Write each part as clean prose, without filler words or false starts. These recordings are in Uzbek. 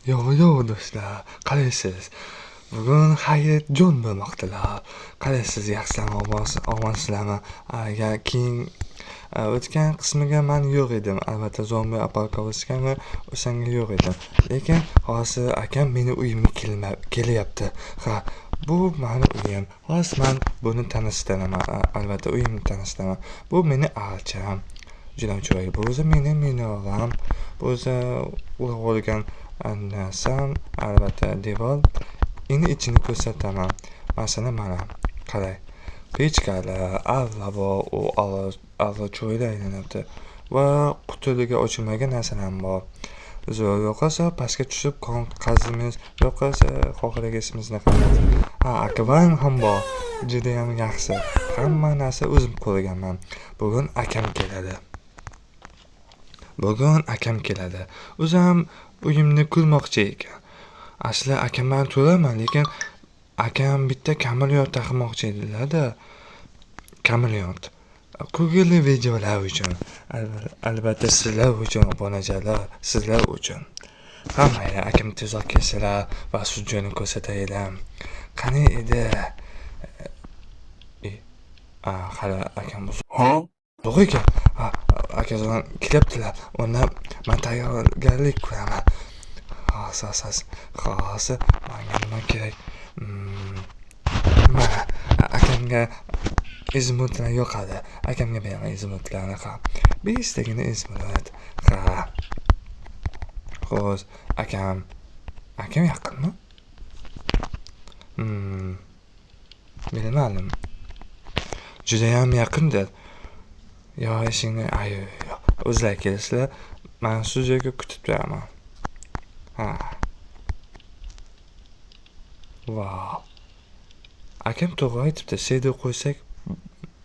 Yo do'stlar, qalaysiz? Bugun hayajon bo'lmoqdalar. Qalaysiz, yaxshimi, omadsizlarmi? Agar keyin o'tgan qismiga men yo'q edim. Albatta zombi apokalipsgami o'shanga yo'q edim. Lekin hozir akam meni uyimga kelyapti. Ha, bu meni uyim. Hozir men buni tanishtiraman. Albatta uyimni tanishtiraman. Bu meni archam. Juda chiroyli. Bu o'zi meni minoram. Bu o'zi ulug' bo'lgan narsam, albatta devor. Endi ichini ko'rsataman. Masalan, mana qarang. Pechkalar, arra bor, u arra choyda aylanibdi va qutiliga ochilmagan narsalar ham bor. Zo'r, yo'qolsa pastga tushib qon qazimiz, yo'qolsa xohlaganimizni qilamiz. Ha, akvarium ham bor. Juda ham yaxshi. Hamma narsa o'zim qo'yganman. Bugun akam keladi. Bugun akam keladi. O'zi ham uyimni ko'rmoqchi ekan. Asli akamdan to'raman, lekin akam bitta kameleon taqmoqchi edilar-da. Kameleon. Ko'ngilli videolar uchun, albatta sizlar uchun, obunachilar, sizlar uchun. Ha, mayli, akam tezroq kelsalar va studioni ko'rsataylik. Qani edi? Hali akam yo'q ekan. Ha, akajon kelyaptilar. Unda men tayyorgarlik ko'raman. Hozir, hozir menga nima kerak? Mana akamga izmutlar yoqadi. Akamga beraman izmutlarni ham. 5 tagina izmut. Ha. Xo'sh, akam. Akam yaqinmi? Bilmadim. Judayam yaqindir. Yo, ishingni, ay, yo'q. O'zlari kelasizlar. Men shu joyga kutib turaman. Ha. Vau. Akam to'g'ri aytibdi. Seydi qo'ysak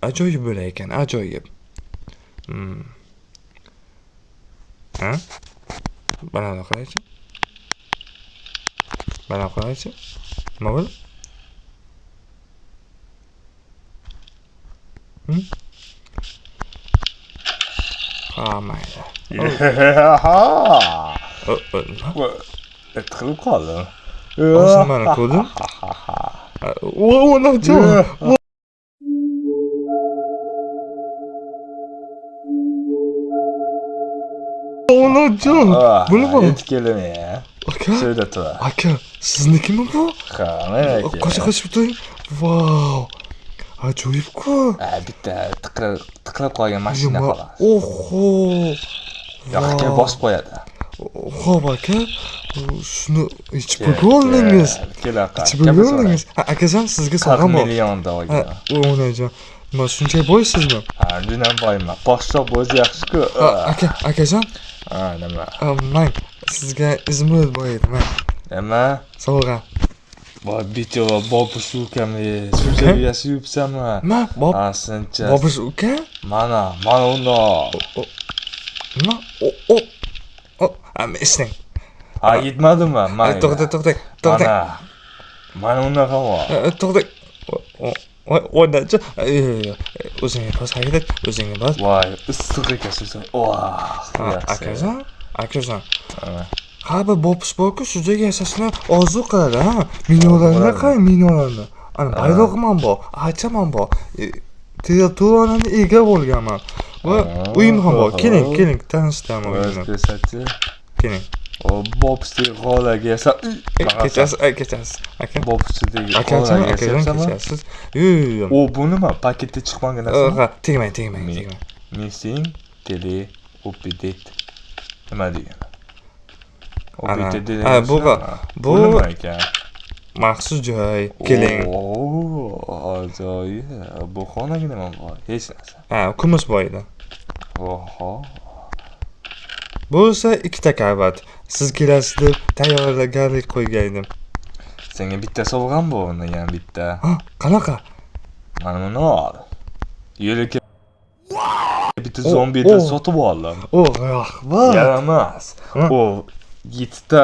ajoyib bo'lar ekan, ajoyib. Ha? Bana qo'yaychi. Bana qo'yaychi. Nima bo'ldi? Ha, mayli. Tiqilib qoldim. Hozir nimani ko'rdim? Onajon. Onajon. Bu nima? Yetib keldim ya. Aka. So'yda tur. Aka, siznikimi bu? Ha, meniki. Qocha-qochib turing. Vau. Ajoyib-ku. Bitta tiqilib qolgan mashina xolos. Oho. Yoqqa bosib qo'yadi. Xo'p aka, shuni ichib ko'rdingiz. Ichib ko'rdingiz. Akajon, sizga sovg'am bor. 40 millionda olgan. Onajon, nima shuncha boysizmi? Ha, juda boyman. Poshsho o'zi yaxshi-ku. Aka, akajon. Ha, nima? Men sizga izmir bor edi, men. Nima? Sovg'a. Voy, bechora bobish ukam, shuncha yashayapsanmi? Nima? Shuncha. Bobish uka? Mana, mana uni. Nima? Eslang. Ha, yetmadimi? Mayli. To'xta, to'xta, to'xta. Mana. Mana unaqa bor. To'xta. Voy, onajon. O'zingga bos, haydab, o'zingga bos. Voy, issiq ekan shuncha. Voh. Akajon, akajon. Ha, bir bobish bor-ku, shu joyga yashashni orzu qiladi, ha? Minolarni qarang, minolarni. Ana bayrog'im ham bor, archam ham bor. Territoriyalarni ega bo'lganman. Va uyim ham bor. Keling, keling, tanishtiraman uyimni. Ko'rsatchi. Keling. O, bobchdagi xolaga yasab, kechasiz, kechasiz. Aka. Bobchdagi akajon, xolaga akajon, yasabsanmi? Kechasiz. Yo'q, yo'q. O, bu nima? Paketda chiqmagan narsami? Ha, tegmang, tegmang, tegmang. Missing tele update. Nima degani? Update Ha, bu bu nima ekan? Maxsus joy. Keling. O, ajoyib. Bu xonaga nima bor? Hech narsa. Ha, kumush bor edi. Oho. Bu esa ikkita kavat. Siz kelasiz deb tayyorgarlik qo'ygan edim. Senga bitta sovg'am bor, unda yana bitta. Ha, qanaqa? Mana buni ol. Yo'lga bitta zombidan sotib oldim. O, rahmat. Yaramas. O 7 ta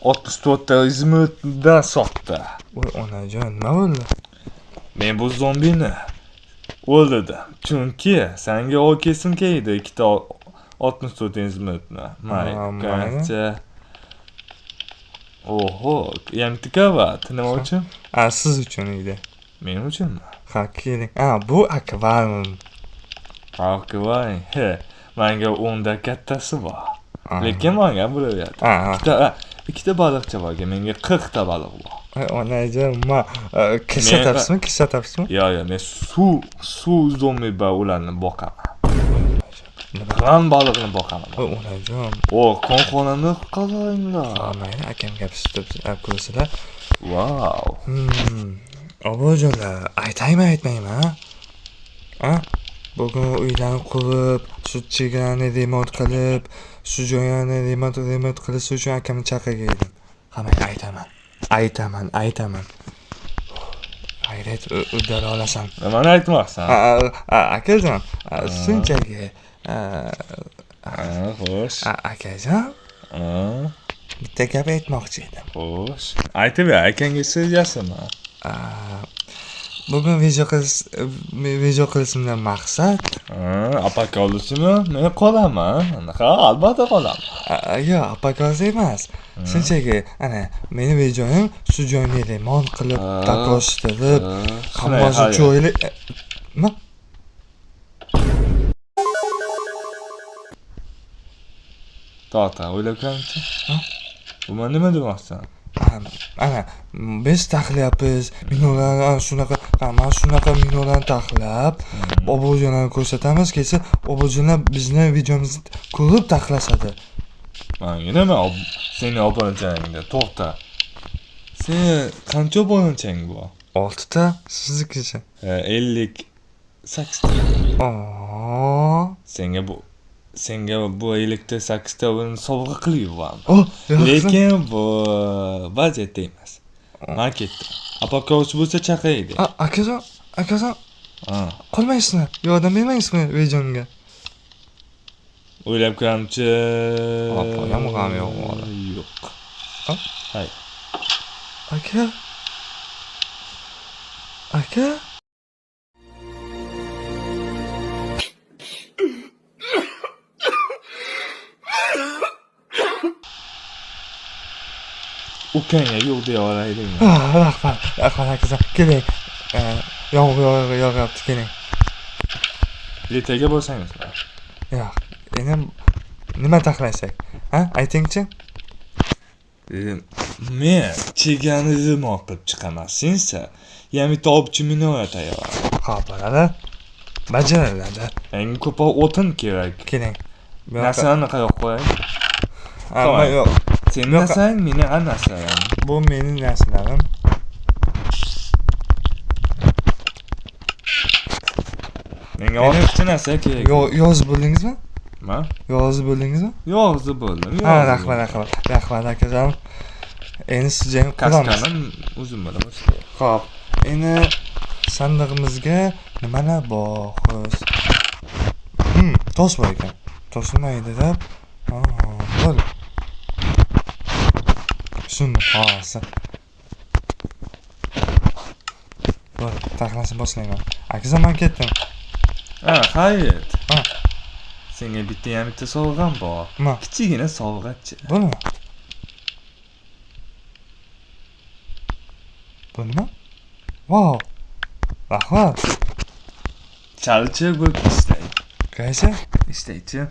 64 ta izmitdan sotdi. Voy onajon, nima bo'ldi? Men bu zombini o'ldirdim. Chunki senga olkesim keldi 2 ta 64 izmitni. Mayli, Mayli. qancha? Oho, bitta kavat. Nima uchun? Siz uchun uyda. Men uchunmi? Ha, keling. Bu akvarium. Akvarium. He, manga 10da kattasi bor. Lekin menga bo'laveradi. Ikkita baliqcha bor, menga 40 ta baliq bor. Onajon, ma kishatyapsizmi? Kishatyapsizmi? Yo'q, men suv zombi bor, ularni boqaman. Qan balig'ini boqaman. Onajon. O, konxonani qaranglar. Mayli, akam gapirib ko'rsalar. Vau. Obojonlar, aytaymi, aytmaymi, ha? Bugun uylarni qurib, shu chegarani remont qilib, shu joyni remont qilish uchun akamni chaqirgan edim. Ha, mayli, aytaman. Aytaman. Hayret, uddala olasan. Nimani aytmoqsan? Akajon, shunchaki. Xo'sh. Akajon. Bitta gap aytmoqchi edim. Xo'sh. Aytaver, akangga so'zlasizmi? Bugun video qilishimdan maqsad Apaka olishimi? Men qolaman. Ha, albatta qolaman. Yo'q, apaka emas. Shunchaki, ana, meni videoyim shu joyni remont qilib, takoshtirib, hammasi joyli. Nima? To'xta, o'ylab ko'ringchi. Bu nima demoqchisan? Ana, biz taxlayapmiz, minolarni shunaqa, mana shunaqa minolarni taxlab, obunachilarga ko'rsatamiz, kelsa obunachilar bizni videomizni ko'rib taxlashadi. Manga nima seni obunachangda? To'xta. Sen qancha obunachang bor? 6 ta, siznikichi? 58 ta. Senga bu 58 ta uni sovg'a qilib yuboraman. Lekin bu vaziyatda emas. Men ketdim. Apakovchi bo'lsa chaqiraydi. Akajon. Qolmaysizmi? Yordam bermaysizmi videomga? O'ylab ko'ramchi. Opam g'am yo'q bola. Yo'q. Hay. Aka. Aka. Ukangga yo'q deya olaylikmi? Rahmat, rahmat akajon. Keling. Yomg'ir yog'yapti, keling. Ertaga borsangiz. Yo'q. Endi nima taxlasak? Ha, aytingchi. Men chegani remont qilib chiqaman. Sensa, yana bitta obchi minora tayyor. Xo'p, bo'ladi. Bajariladi. Menga ko'proq o'tin kerak. Keling. Narsani qayoqqa qo'yay? Amma yo'q. Sen narsang, meni narsalarim. Bu mening narsalarim. Menga ortiqcha narsa kerak. Yozib bo'ldingizmi? Nima? Yozib bo'ldingizmi? Yozib bo'ldim. Ha, rahmat, rahmat. Rahmat akajon. Endi sizni ham qilamiz. Kaskani o'zim bilaman. Xo'p, endi sandig'imizga nimalar bor? Xo'sh. Tosh bor ekan. Tosh nima edi deb? Bo'ldi. Shuni hozir. Bo'ldi, taxlashni boshlayman. Akajon, men ketdim. Ha, xayr. Ha. Senga bitta sovg'am bor. Nima? Kichikgina sovg'achi. Bu nima? Bu nima? Vau. Rahmat. Chalchi bo'lib ishlay. Qaysi? Ishlaychi.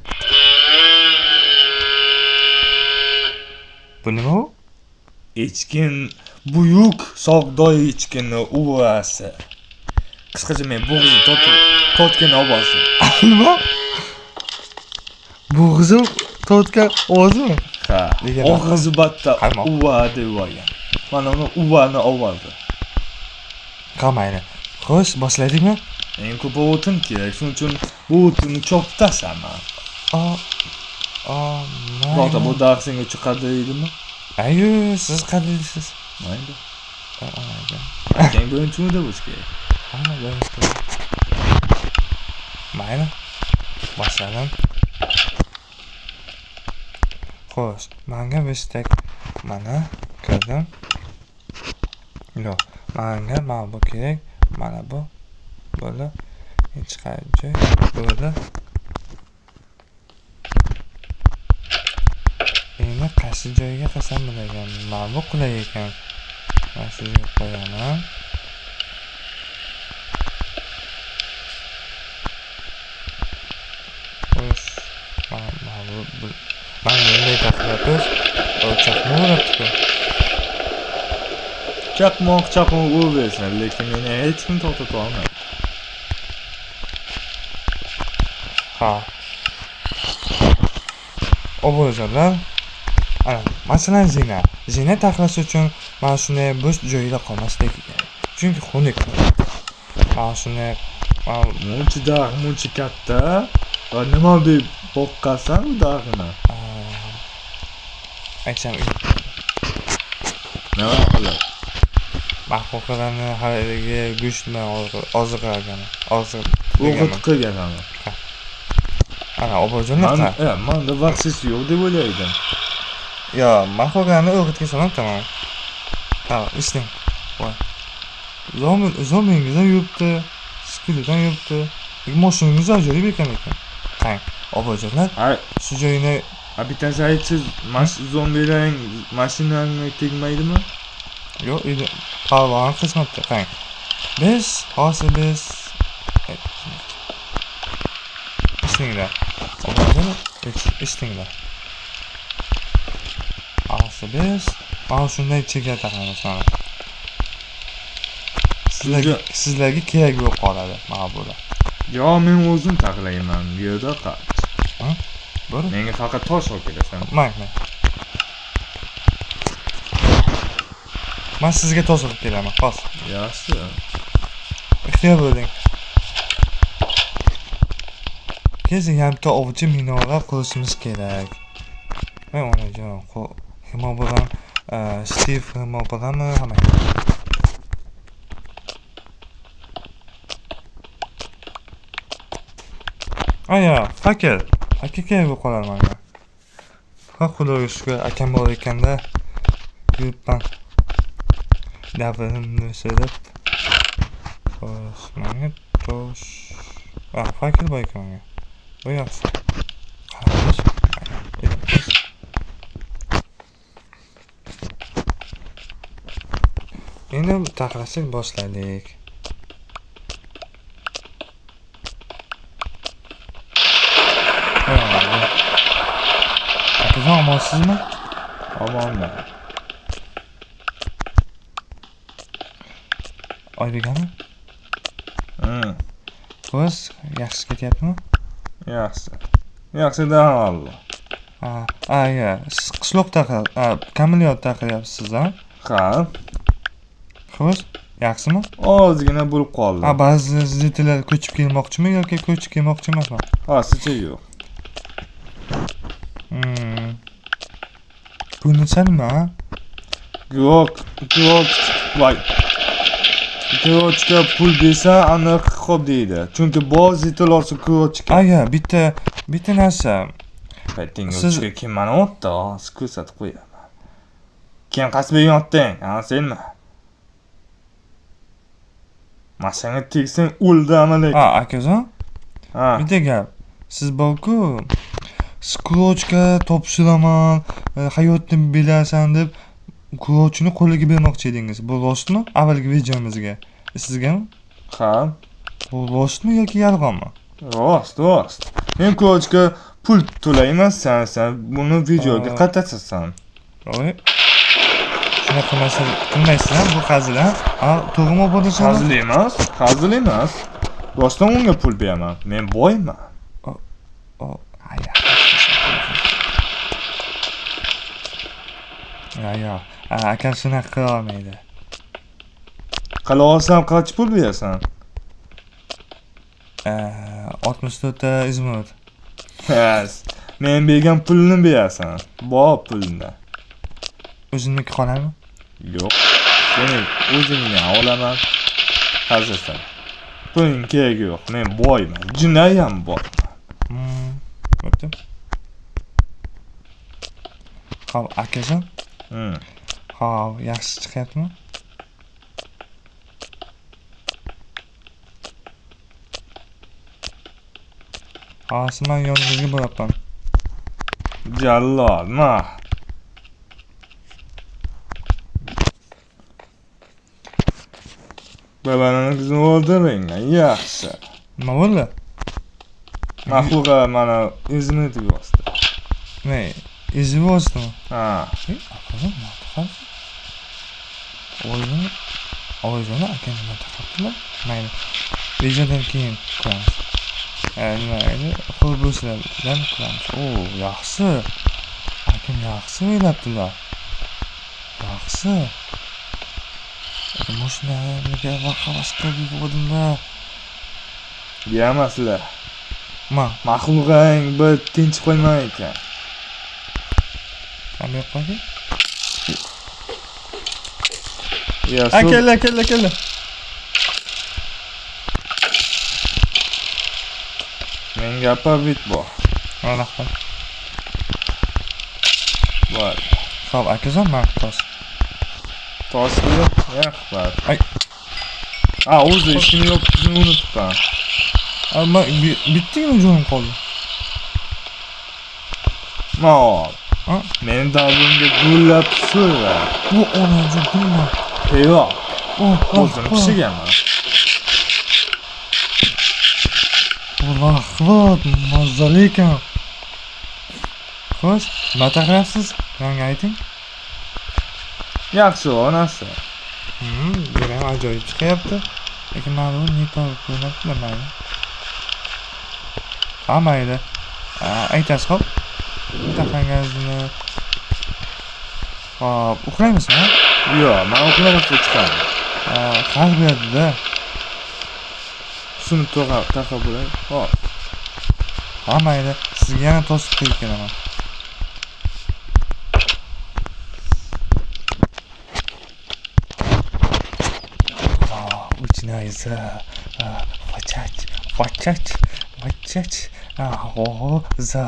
Bu nima u? Echkin, buyuk sog'doy echkinni uvasi. Qisqacha men bo'g'izni tortgan ovozi. Nima? Bo'g'izi tortgan ovozimi? Ha. Og'izi batta uva deb yuborgan. Mana uni uvani ovozi. Ha, mayli. Xo'sh, boshladikmi? Eng ko'p o'tin kerak, shuning uchun bu o'tinni chopib tashlaman. Mayli. Bu daraxt senga chiqadi deydimi? Ayo, siz qadrlisiz. Mayli. Akang bilan chunida bo'lish kerak. Ha, bo'lish kerak. Mayli. Boshladim. Xo'sh, menga beshtak mana kirdim. Yo'q, menga mana bu kerak, mana bu bo'ldi. Hech qayerga bo'ldi. Endi Qaysi joyga qilsam bo'lagan? Mana bu qulay ekan. Men sizga qo'yaman. Xo'sh, mana bu mana bunday taxlayapmiz. Chaqmoq uribdi-ku. Chaqmoq uraversin, lekin meni hech kim to'xtata olmaydi. Ha. Obunachilar, ana, masalan, zina. Zina taxlash uchun mana shunday bo'sh joyida qolmasligi kerak. Chunki xunuk. Mana shunday Muncha dog', muncha katta va nima deb boqqasan u dog'ini? Aytsam, nima qilib? Maxluqlarni haligi go'sht bilan oziqlangan. Oziq o'g'it qilgan. Ana, obunachilar. Manda vaqtsiz yo'q deb o'ylaydim. Yo, maxluqlarni o'g'itga solib tamom. Ha, ishlang. Voy. Zombingiz ham yuribdi, skelet ham yuribdi. Mashinangiz ajoyib ekan ekan. Qarang, obunachilar, shu joyini bittasi aytsa, zombilar mashinangga tegmaydimi? Yo'q, endi parvona qismatda. Qarang. Biz hozir biz eshitinglar. Obunachilar, eshitinglar. Hozir biz mana shunday chegara taqamiz mana. Sizlarga kerak bo'lib qoladi mana bular. Yo, men o'zim taqlayman, bu yerda qach. Ha? Bo'ri? Menga faqat tosh olib kelasan. Mayli. Men sizga tosh olib kelaman, hozir. Yaxshi. Ehtiyot bo'ling. Keyin yarimta ovchi minora qurishimiz kerak. Men onajon, himo bilan, Steve himo bilanmi hamma. Aya, fakel. Fakel kerak bo'lib qolar menga. Ha, Xudoga shukr, akam bor ekanda yuribman. Davrimni o'sirib. Xo'sh, menga tosh. Ha, fakel bor ekan menga. Bu yaxshi. Qaraymiz. Endi taxlashni boshladik. Akajon, omonsizmi? Omonman. Oybekami? Xo'sh, yaxshi ketyaptimi? Yaxshi. Yaxshi-da, Alloh. Ha, ya, siz qishloqda kamaliyot taxlayapsiz, ha? Ha. Xo'sh, yaxshimi? Ozgina bo'lib qoldi. Ha, ba'zi zitlar ko'chib kelmoqchimi yoki ko'chib kelmoqchi emasmi? Hozircha yo'q. Ko'rinsa nima? Yo'q, yo'q, voy. Kurochka pul bersa aniq xo'p deydi. Chunki ba'zi zitlar kurochka. Aya, bitta narsa. Siz kim meni otdi? Hozir ko'rsatib qo'yaman. Kim qasbega otding? Ha, senmi? Mashina tegsang o'ldimi lekin. Ha, akajon. Ha. Bitta gap. Siz borku Skrochka topshiraman, hayotni bilasan deb kurochni qo'liga bermoqchi edingiz. Bu rostmi? Avvalgi videomizga. Sizgami? Ha. Bu rostmi yoki yolg'onmi? Rost, rost. Men kurochka pul to'layman, sen buni videoga qaytarsan. Voy. Shuna qilmaysiz, bu hazil, ha? Ha, to'g'rimi bo'lishi? Hazil emas, hazil emas. Rostdan unga pul beraman. Men boyman. Yo'q, akam shunaqa qila olmaydi. Qila olsam qancha pul berasan? 64 ta izmurod. Yes. Men bergan pulni berasan. Bor pulni. O'zimniki qoladimi? Yo'q. Seni o'zingni olaman. Hazilsan. Puling keragi yo'q. Men boyman. Jinayam boyman. Bo'pti. Xo'p, akajon. Xo'p, yaxshi chiqyaptimi? Hozir men yoningizga boryapman. Jallod, ma. Bir-biringizni o'ldiringlar, yaxshi. Nima bo'ldi? Maxluqa mana izini etib bosdi. Ne? Izi bosdimi? Ha. Akajon, nima taqapsiz? Ovozini, ovozini aka nima taqabdilar? Mayli. Rejadan keyin ko'ramiz. Nima edi? Qo'l bo'slardan ko'ramiz. O, yaxshi. Akam yaxshi o'ylabdilar. Yaxshi. Mashinamga havas qilib yubordim-da. Yemaslar. Ma, Maxluqang bir tinch qo'ymay ekan. qanday yoqqa aka? Ya, Ha, keldi, keldi, keldi. Menga apavit bor. Ha, rahmat. Bor. Xo'p, akajon, mana tos. Tosni rahmat. Ay. Ha, o'zi ishini yopishni unutibman. Amma bittagina jonim qoldi. Ma ol. Ha? Meni davrimga gullab so'ra. Bu onajon nima? Piroq. Oh, O'zim pishirganman. Rahmat, mazali ekan. Xo'sh, nima taqyapsiz? Menga ayting. Yaxshi onasi. Bu ham ajoyib chiqyapti. Lekin mana bu ne to'g'ri ko'rinyapti, mayli. Ha, mayli. Aytasiz, xo'p. Taqangizni. Xo'p, uxlaymizmi? Yo'q, men uxlamasdan chiqaman. Xavf beradi-da. Shuni taqab bo'lay. Xo'p. Ha, mayli. Sizga yana to'sib qo'yib kelaman. Uch nayza. Vachach, vachach, vachach. Za.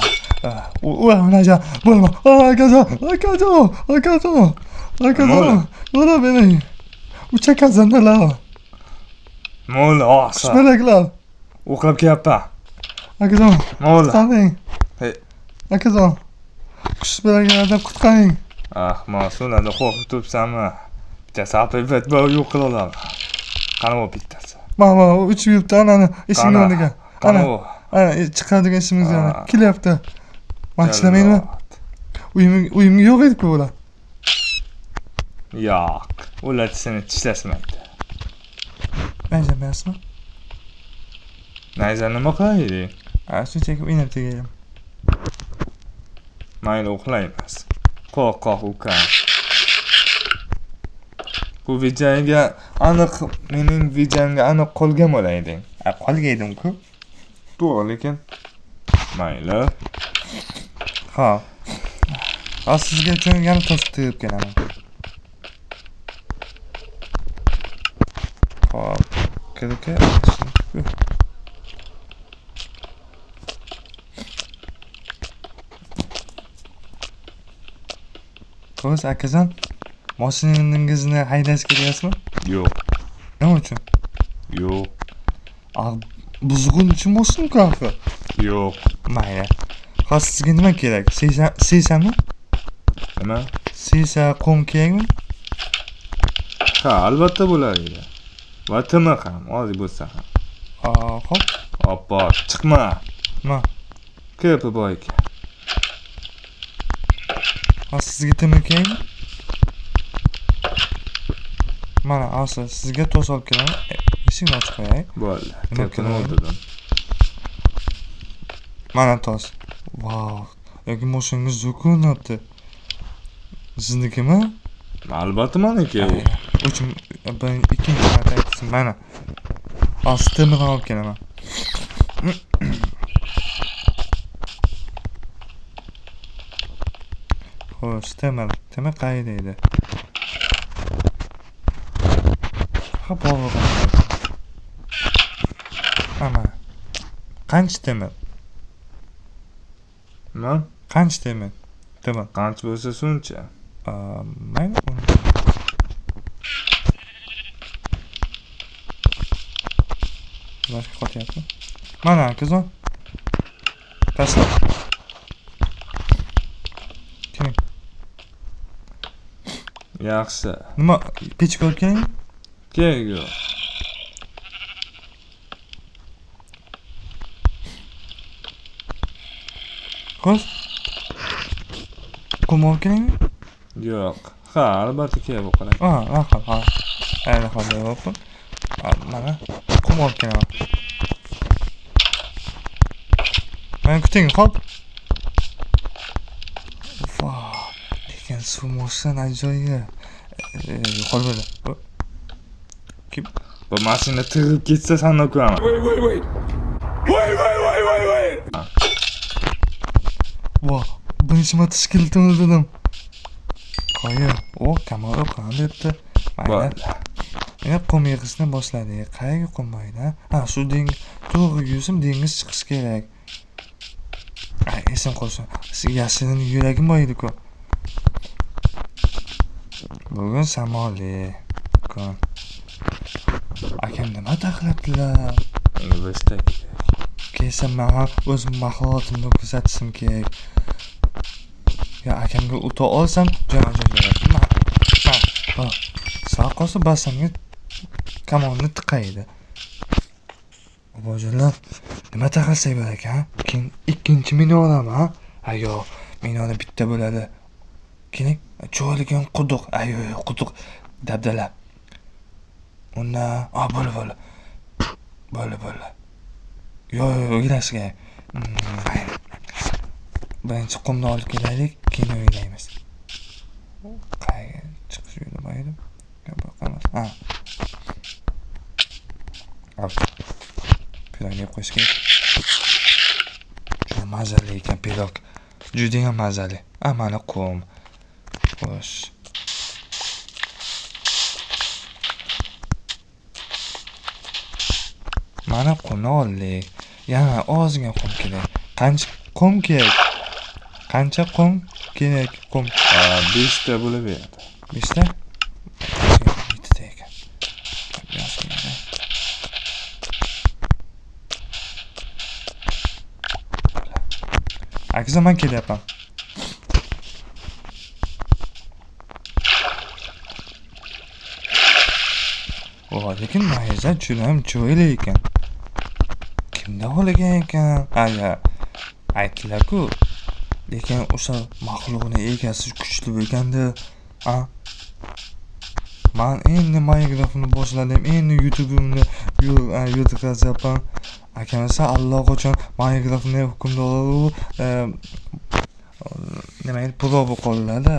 Onajon, bo'lma. Akajon, akajon, akajon, akajon. Mana meni. Uchakazandalar. Mo'l oqsa. Qushmalaklar. Uxlab kelyapman. Akajon, Mo'l. qutqaring. Hey. Akajon. Qushmalaklardan qutqaring. Ah, mas'ulada qo'rqib turibsanmi? Bittasi apivit bor, yo'q qila olaman. Qani u bittasi? Mana u uchib yuribdi, ana eshikning Qani? oldiga. Qani Ana, u? ana chiqadigan ishimiz yana Ha. kelyapti. Man chidamayman. Uyimga yo'q edi-ku ular. Yo'q, ular seni tishlashmaydi. Nayza berasizmi? Nayza nima qilaylik? Ha, shunchaki o'ynab tegayim. Mayli, uxlaymiz. Qo'rqoq ukam. Bu videoga aniq, mening videomga aniq qolgan bo'layding. Qolgaydim-ku. To'g'ri, lekin mayli. Ha. Hozir sizga uchun yana to'sib tegib kelaman. Xo'p, kirika. Xo'sh, akajon, mashinangizni haydashga ketyapsizmi? Yo'q. Nima uchun? Yo'q. Buzg'unchi mashina-ku axir. Yo'q. Mayli. Hozir sizga nima kerak? Sesa, sesami? Nima? Sesa qum kerakmi? Ha, albatta bo'lar edi. Va timi ham, oz bo'lsa ham. Xo'p. Oppo, chiqma. Nima? Ko'pi bor ekan. Hozir sizga timi kerakmi? Mana, hozir sizga to's olib kelaman. Eshikni ochib qo'yay. Bo'ldi. Nima Tepini kerak? o'ldirdim. Mana tos. Vau, yoki mashinangiz zo'r ko'rinyapti. Siznikimi? Albatta meniki u. Uch, bir, ikkinchi marta aytsin, mana. Hozir temirdan olib kelaman. Xo'sh, temir. Temir qayerda edi? Ha, bor. Ha, mana. Qancha temir? Nima? Qancha temir? Temir. Qancha bo'lsa shuncha. Mayli, uni. Boshqa qotyapti. Mana akajon. Tashla. Keling. Yaxshi. Nima, pechka olib kelingmi? Kerak yo'q. Xo'sh. Qum olib kelaymi? Yo'q. Ha, albatta kerak bo'lib qoladi. Ha, rahmat, ha. Rahmat, berib. Mana qum olib kelaman. Meni kuting, xo'p. Voh, lekin suv moshin ajoyib. Yo'qol bo'ldi. Kim? Bu mashina tig'ib ketsa sandan ko'raman. Wait. Wait, wait, wait, wait, wait. Voh, birinchi marta shkeletni o'ldirdim. Qoyil, o kamol o'qan debdi. Mayli. Endi qum yig'ishni boshladik. Qayerga qum mayda? Ha, shu dengiz to'g'ri yursam dengiz chiqishi kerak. Ay, esim qolsin. Yashirin yo'lagim bor edi-ku. Bugun samoli kun. Akam nima taxlabdilar? Universitet. Kelsa men ham o'z mahoratimni ko'rsatishim kerak. Ya akamga uta olsam, jon ajoyib. Ha, sal qolsa basamga kamonni tiqaydi. Bobojonlar, nima taxlasak bo'lar ekan? Keyin ikkinchi minorami, ha? Ha, yo'q, minora bitta bo'ladi. Keling, cho'ligan quduq. Ay, yo'q, quduq dabdala. Unda, a, bo'ldi, bo'ldi. Bo'ldi, bo'ldi. Yo'q, yo'q, o'ylash kerak. Mayli. Birinchi qumni olib kelaylik, keyin o'ylaymiz. Qayerga chiqish yo'li bor edi? Yo'q, bu yoqqa emas. Ha. Pirog yeb qo'yish kerak. Juda mazali ekan pirog. Juda ham mazali. A, mana qum. Xo'sh. Mana qumni oldik. Yana ozgina qum kerak. Qancha qum kerak? Qancha qum kerak? Qum. 5 ta bo'lib beradi. 5 ta? 7 ta ekan. Aksa men kelyapman. Voy, lekin mayza juda ham chiroyli ekan. Kimda olgan ekan? Aya, aytdilar-ku. Lekin o'sha maxluqning egasi kuchli bo'lganda, a? Man endi Minecraftni boshladim, endi YouTube'imni yurg'izyapman. Akam esa allaqachon Minecraftni hukmdori, nima edi, pro bo'lib qoldilar-da.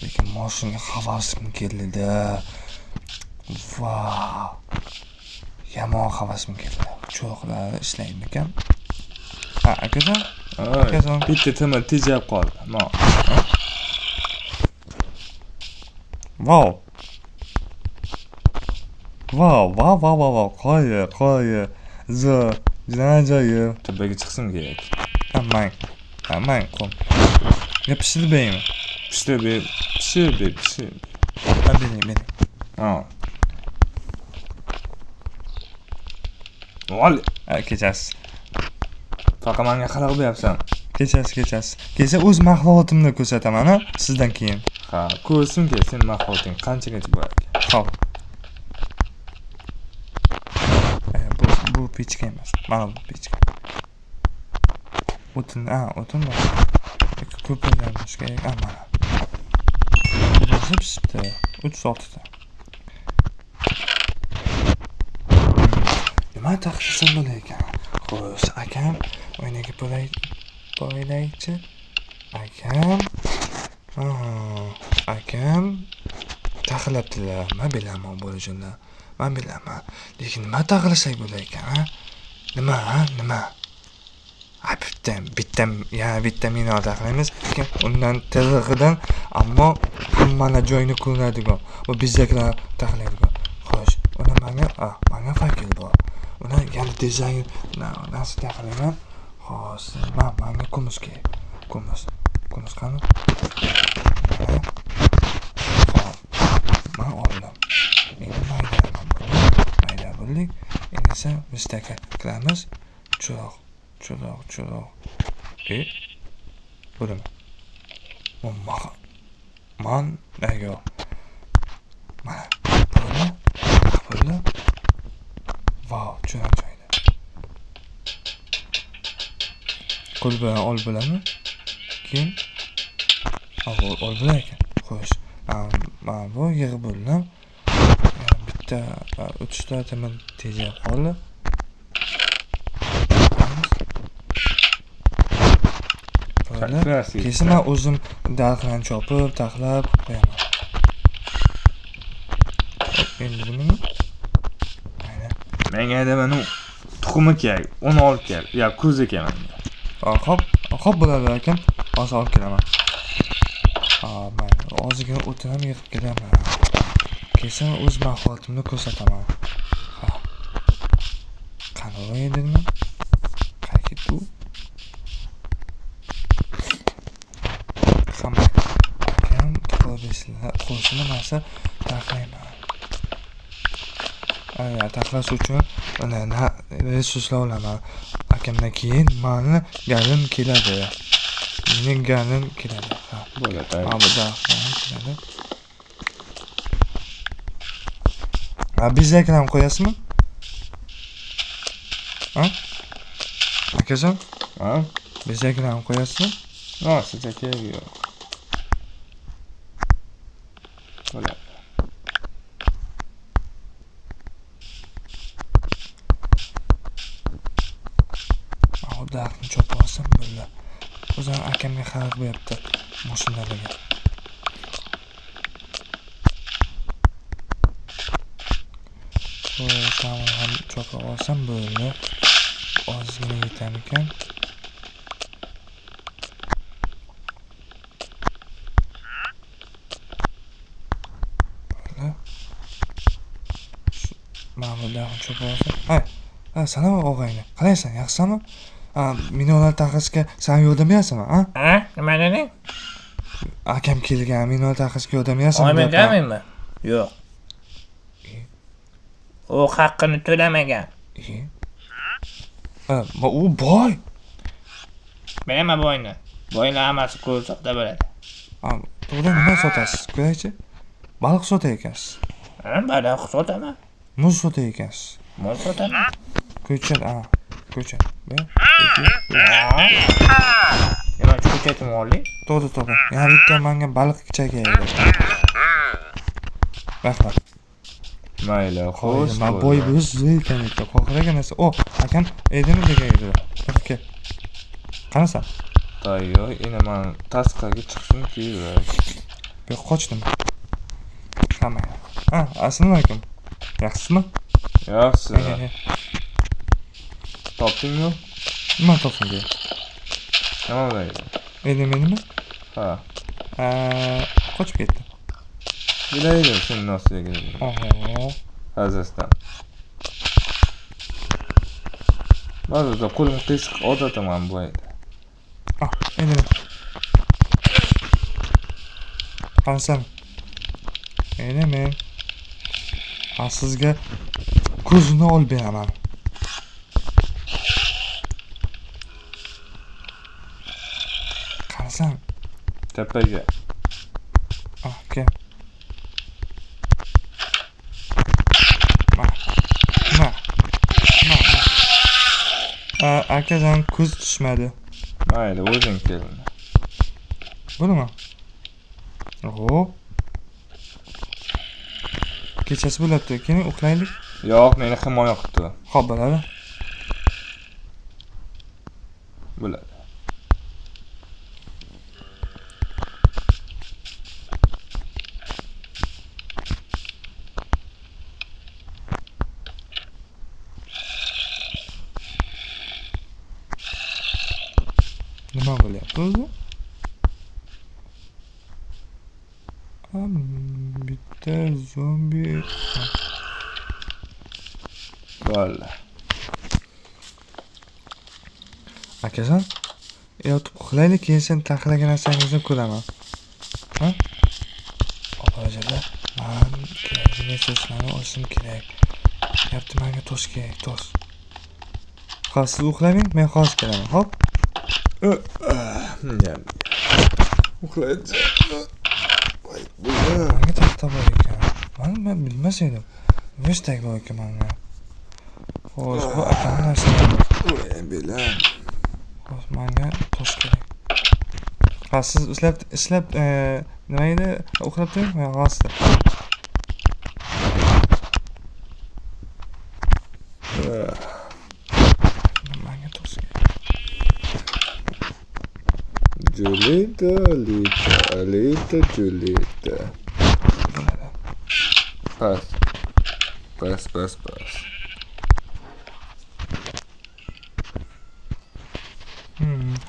Lekin moshinga havasim keldi-da. Vau! Yomon havasim keldi. Cho'qlar ishlaydimikan? Ha, akajon? Akajon. Bitta temir tejab qoldi. Ma. Vau! Vau, vau, vau, vau, vau. Qo'yi, qo'yi. Zo'r, juda ajoyib. Tepaga chiqsim kerak. Ammang. Ammang, qum. Ya pishirib beraymi? Pishirib ber, pishirib ber, pishirib. Ha, bering, bering. Ha. Voy. Ha, kechasiz. Faqat menga xalaq beryapsan. Kechasi, kechasi. Kecha o'z mahlulotimni ko'rsataman, ha, sizdan keyin. Ha, ko'rsin keyin sen mahluloting qanchagacha bo'lar ekan. Xo'p. Bu pechka emas. Mana bu pechka. O'tin, ha, o'tin bor. Ko'pirlanmish kerak. Ha, mana. Bo'lsa pishibdi. 36 ta. Nima taxlasam bo'lar ekan? Xo'sh, akam o'ynaga poylaychi. Akam. Aha, akam taxlabdilar. Men bilaman bo'lajonlar. Men bilaman. Lekin nima taxlasak bo'lar ekan, ha? Nima, ha? Nima? Ha, bitta, bitta, yana bitta minora taxlaymiz. Lekin undan tig'idan, ammo hammani joyini ko'radigan va bezaklar taxlaydigan. Xo'sh, uni menga, ha, menga fakel bor. Uni yana dizayn narsa taxlayman. Xo'sh, menga kumush kerak. Kumush. Kumush qani? Xo'p. Men oldim. Endi maydaman buni. Mayda bo'ldik. Endi esa mustaka qilamiz. Chiroq, chiroq, chiroq. Bu nima? Bu man, yo'q. Mana buni, buni. Vau, juda joyda. Qo'l bilan olib bo'ladimi? Keyin olib bo'lar ekan. Xo'sh, mana bu yig'ib bo'ldim. Bitta 3 ta temir tejab qoldi. Keyin men o'zim daraxtlarni chopib, taxlab qo'yaman. Endi nima? Menga mana tuxumi kerak, uni olib kel. Ya ko'zi kerak menga. Xo'p, xo'p bo'ladi akam. Hozir olib kelaman. Mayli, ozgina o'tin ham yig'ib kelaman. Kelsam o'z mahoratimni ko'rsataman. Ha. Qani endi nima? Qayerga ketdi u? Hamma akam topib qo'shini narsa taxlayman. Taxlash uchun resurslar olaman. Akamdan keyin mani galim keladi. Mening galim keladi. Ha, bo'ladi. Ha, bu daraxtlar keladi. Ha, bezakni ham qo'yasizmi? Ha? Akajon? Ha? Bezakni ham qo'yasizmi? Ha, sizga keragi yo'q. Bo'ladi. Daraxtni chopib olsam bo'ldi. O'zim akamga xalaq beryapti mashinalarga. Xo'sh, ham chopib olsam bo'ldi. Ozgina yetarmikan? Bo'ldi. Mana bu daraxtni chopib olsam. Hay, salom og'ayni. Qalaysan, yaxshisanmi? Minolar taxlashga san yordam berasanmi, ha? Ha, nima deding? Akam kelgan, minolar taxlashga yordam berasanmi? Oyim bermaymi? Yo'q. U haqqini to'lamagan. Ha, u boy. Bilaman boyni. Boylar hammasi ko'rsoqda bo'ladi. Ha, to'g'ri, nima sotasiz? Ko'raychi. Baliq sotar ekansiz. Ha, baliq sotaman. Muz sotar ekansiz. Muz sotaman. Ko'chat, ha. Ko'chat. 1, 2, 3. Nima uchun ko'chatimni olding? To'g'ri, to'g'ri. Yana bitta menga baliq kerak edi. Rahmat. Mayli, xo'sh. Men boy bo'lib ekan bitta. Xohlagan narsa. O, akam edimi degan edi. Kel. Qanasan? Tayyor, endi men tasqaga chiqishim kerak. Bu yoqqa qochdim. Hamma. Ha, assalomu alaykum. Yaxshisizmi? Yaxshi. Topdingmi? Nima topdim? Nima bo'ladi? Endi menimi? Ha. Qochib ketdi. Bilaydim seni nasiyaga. Oho. Hazrasdan. Ba'zida qo'lim qiysiq odatim ham bu edi. Ah, endi. Qanasan? Endi men sizga ko'zini olib beraman. Qanasan? Tepaga. Ah, kel. Ma. Ma. Ma. Akajon ko'z tushmadi. Mayli, o'zing kel. Bo'ladimi? Oho. Kechasi bo'lyapti. Keling, uxlaylik. Yo'q, meni himoya qildi. Xo'p, bo'ladi. Bo'ladi. Nima bo'lyapti o'zi? Bitta zombi. Bo'ldi. Akajon, yotib uxlaylik, keyin sen taxlagan narsangizni ko'raman. Ha? Opajolar, men kerakli resurslarni olishim kerak. Yapti, menga tosh kerak, tosh. Hozir siz uxlamang, men hozir kelaman, xo'p? Uxlaydi. Menga taxta bor ekan. Men bilmas edim. Vertak bor ekan menga. Xo'sh, bu akamning narsalari. Belam. Xo'sh, Menga tosh kerak. Ha, siz ishlab nima edi? Uxlab turing, men hozir. Menga tosh kerak. Julita, Alita, Alita, Julita. Bo'ladi. Pas. Pas, pas, pas.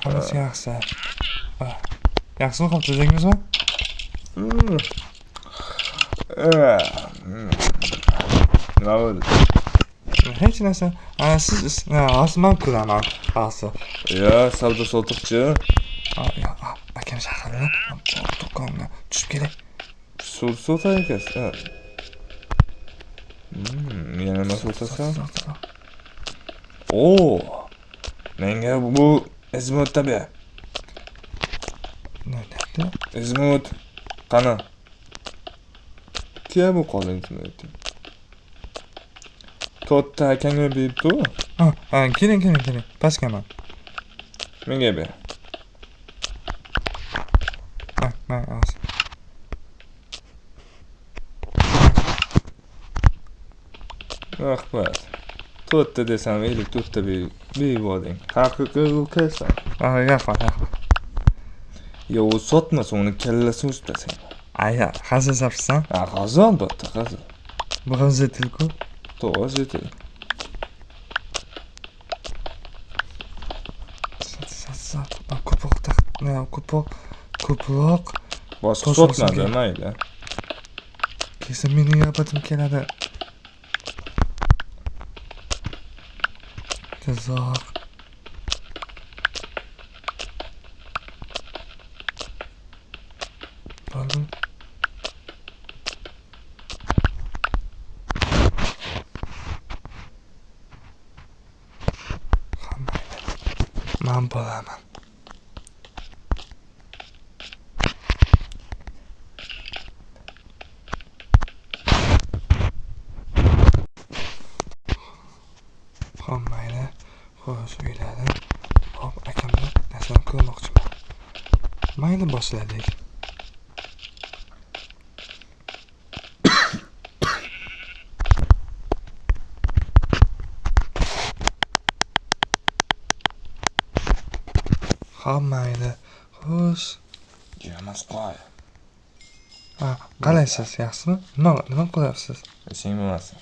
Hammasi yaxshi. Yaxshimi, xo'p, tuzukmizmi? Nima bo'ldi? Hech narsa. Siz hozir men ko'raman. Hozir. Ya, savdo sotiqchi. Akam shaharda do'konga tushib kelay. Suv sotar ekansiz. Yana nima sotasan? O! Menga bu izmutda ber. Nima? Izmut. Qani? Kim bu qolin izmut? To'rtta akangga beribdi. Ha, keling, keling, keling. Pastgaman. Menga ber. Ha, hozir. Rahmat. To'rtta desam, 54 ta berib yubording. Haqiqiy ukasan. Rahmat, rahmat. Yo, u sotmasa uni kallasini uzib tashlayman. Aya, hazil zapsan? Ha, hazil albatta, hazil. Bu ham zetil-ku. To'g'ri, zetil. Sat. Ko'proq, ko'proq. Boshqa sotmadi, mayli. Kelsa mening navbatim keladi. Tezroq. Bo'ldi. Men bo'laman. Xo'p, mayli. Xo'sh, uyladim. Xo'p, akamni narsani ko'rmoqchiman. Mayli, boshladik. Xo'p, mayli. Xo'sh. Yemaz qo'y. Ha, qalaysiz, yaxshimi? Nima qilyapsiz? Ishing bo'lmasin.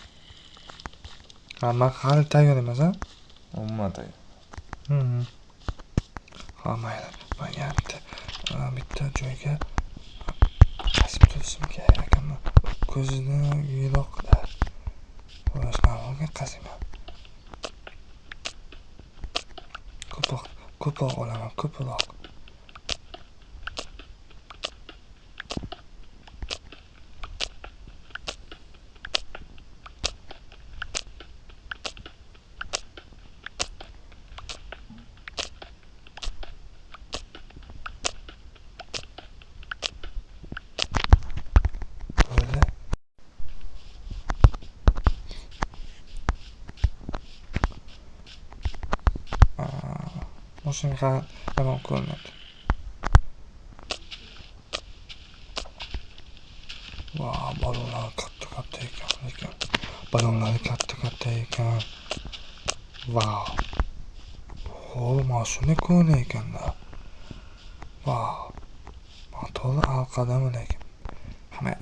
Ha, men hali tayyor emas, ha? Umuman tayyor. Ha, mayli. Menga bitta joyga qasib turishim kerak akamni. Ko'zini yiroqda. Xo'sh, men unga qasiyman. Ko'proq olaman, ko'proq. Bo'ldi. Boshimga yomon ko'rinadi. Vau, balonlar katta-katta ekan, lekin balonlar katta-katta ekan. Vau. O, mana shunday ko'rinar ekanda. Vau. Motorli alqadami lekin. Hamma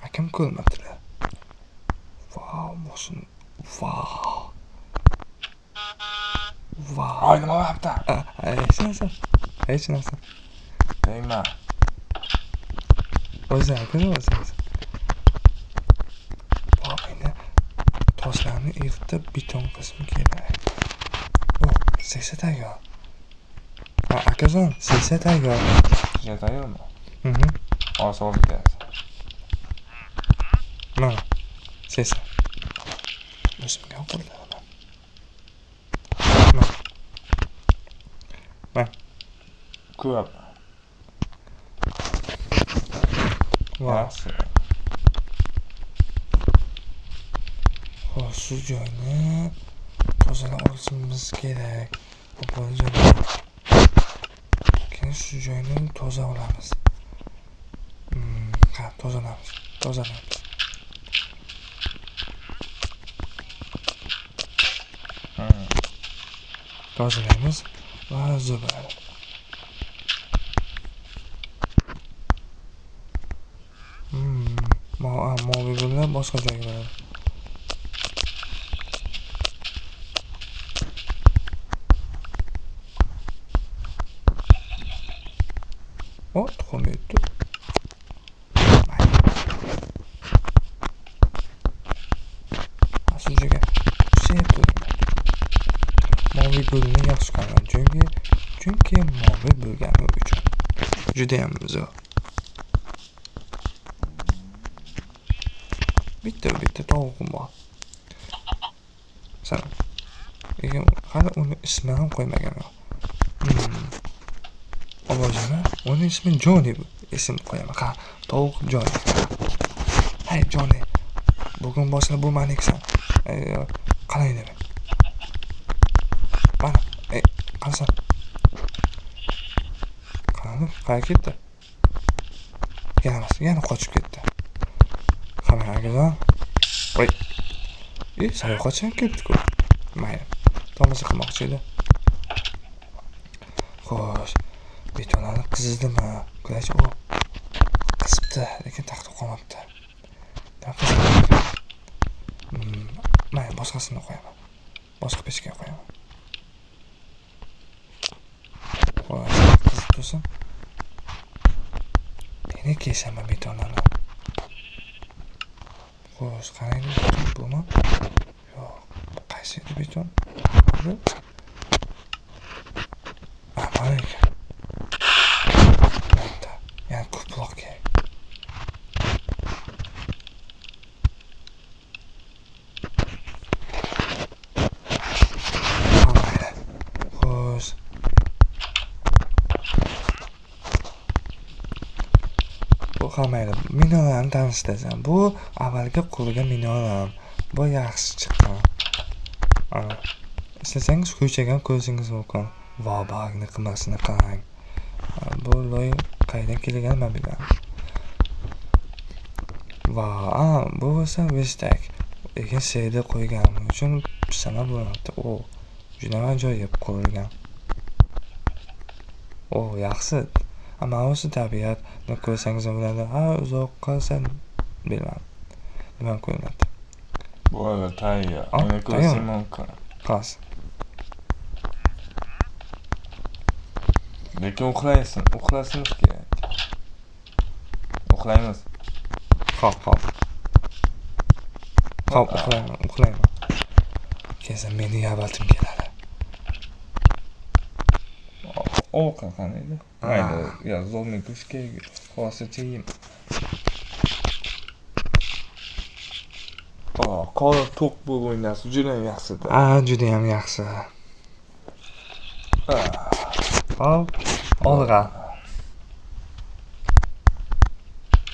akam ko'rmabdilar. Vau, mashina. Vau. Vau. Ay, nima bo'lyapti? Hech narsa. Hech narsa. Tegma. O'zi aka, o'zi. Vau, endi toshlarni eritib beton qilishim kerak. O, sesa tayyor. Ha, akajon, sesa tayyor. Sesa tayyormi? Hozir olib kelasan. Mana, sesa. O'zimga qo'llaman. Mana. Ko'p. Yaxshi. Xo'sh, shu joyni tozalab olishimiz kerak. Keyin shu joyni toza olamiz. Ha, tozalaymiz. Tozalaymiz. Tozalaymiz va zo'r bo'ladi. Moviy gullar boshqa joyga boradi. O, tuxum yutdi. Shu joyga tushayapti. Moviy gulni yaxshi ko'raman, chunki moviy bo'lgani uchun. Judayam zo'r. Bitta tovug'im bor. Salom. Lekin hali uni ismini ham qo'ymaganman. Obojani, uni ismi Joni ism qo'yaman. Ha, tovuq Joni. Hey Joni. Bugun boshlab bu meniksan. Qalay deb. Mana, qarasan. Qani, qayerga ketdi? Yana qochib ketdi. Qani, akajon. Voy. Sayohatchi ham ketdi-ku. Mayli. Tomosha qilmoqchi edi. Xo'sh, betonlarni qizirdimi? Ko'rachi, u qizibdi, lekin taxta qolmabdi. Mayli, boshqasini qo'yaman. Boshqa pechkaga qo'yaman. Xo'sh, qizib tursin. Meni kesaman betonlarni. Xo'sh, qarang, bumi? Yo'q, bu qaysi edi beton? Bu? Mana ekan. Bitta, ya'ni ko'proq kerak. Mayli. Xo'sh. Bu mayli. Minalarni tanishtirsam. Bu avvalgi qurilgan minoram. Bu yaxshi chiqqan. Ana. Istasangiz ko'chaga ham ko'rishingiz mumkin. Va bag'ni qilmasini qarang. Bu loy qayerdan kelganini men bilmayman. Va, bu bo'lsa vertak. Lekin seyda qo'yganim uchun pisama bo'lmabdi. O, juda ajoyib qurilgan. O, yaxshi. Ammo o'zi tabiatni ko'rsangiz ham bo'ladi. Ha, uzoq qolsa bilmadim. Nima ko'rinadi? Bo'ldi, tayyor. Uni ko'rishing mumkin. Qas. Lekin uxlaysin, uxlashimiz kerak. Uxlaymiz. Xo'p, xo'p. Xo'p, uxlayman. Kelsa meni yabatim keladi. Ovqat qanday? Mayli, ya zo'rni ko'shga hozircha yeyman. Qora to'q bo'lib o'ynasi juda ham yaxshi. Juda ham yaxshi. Hop, olg'a.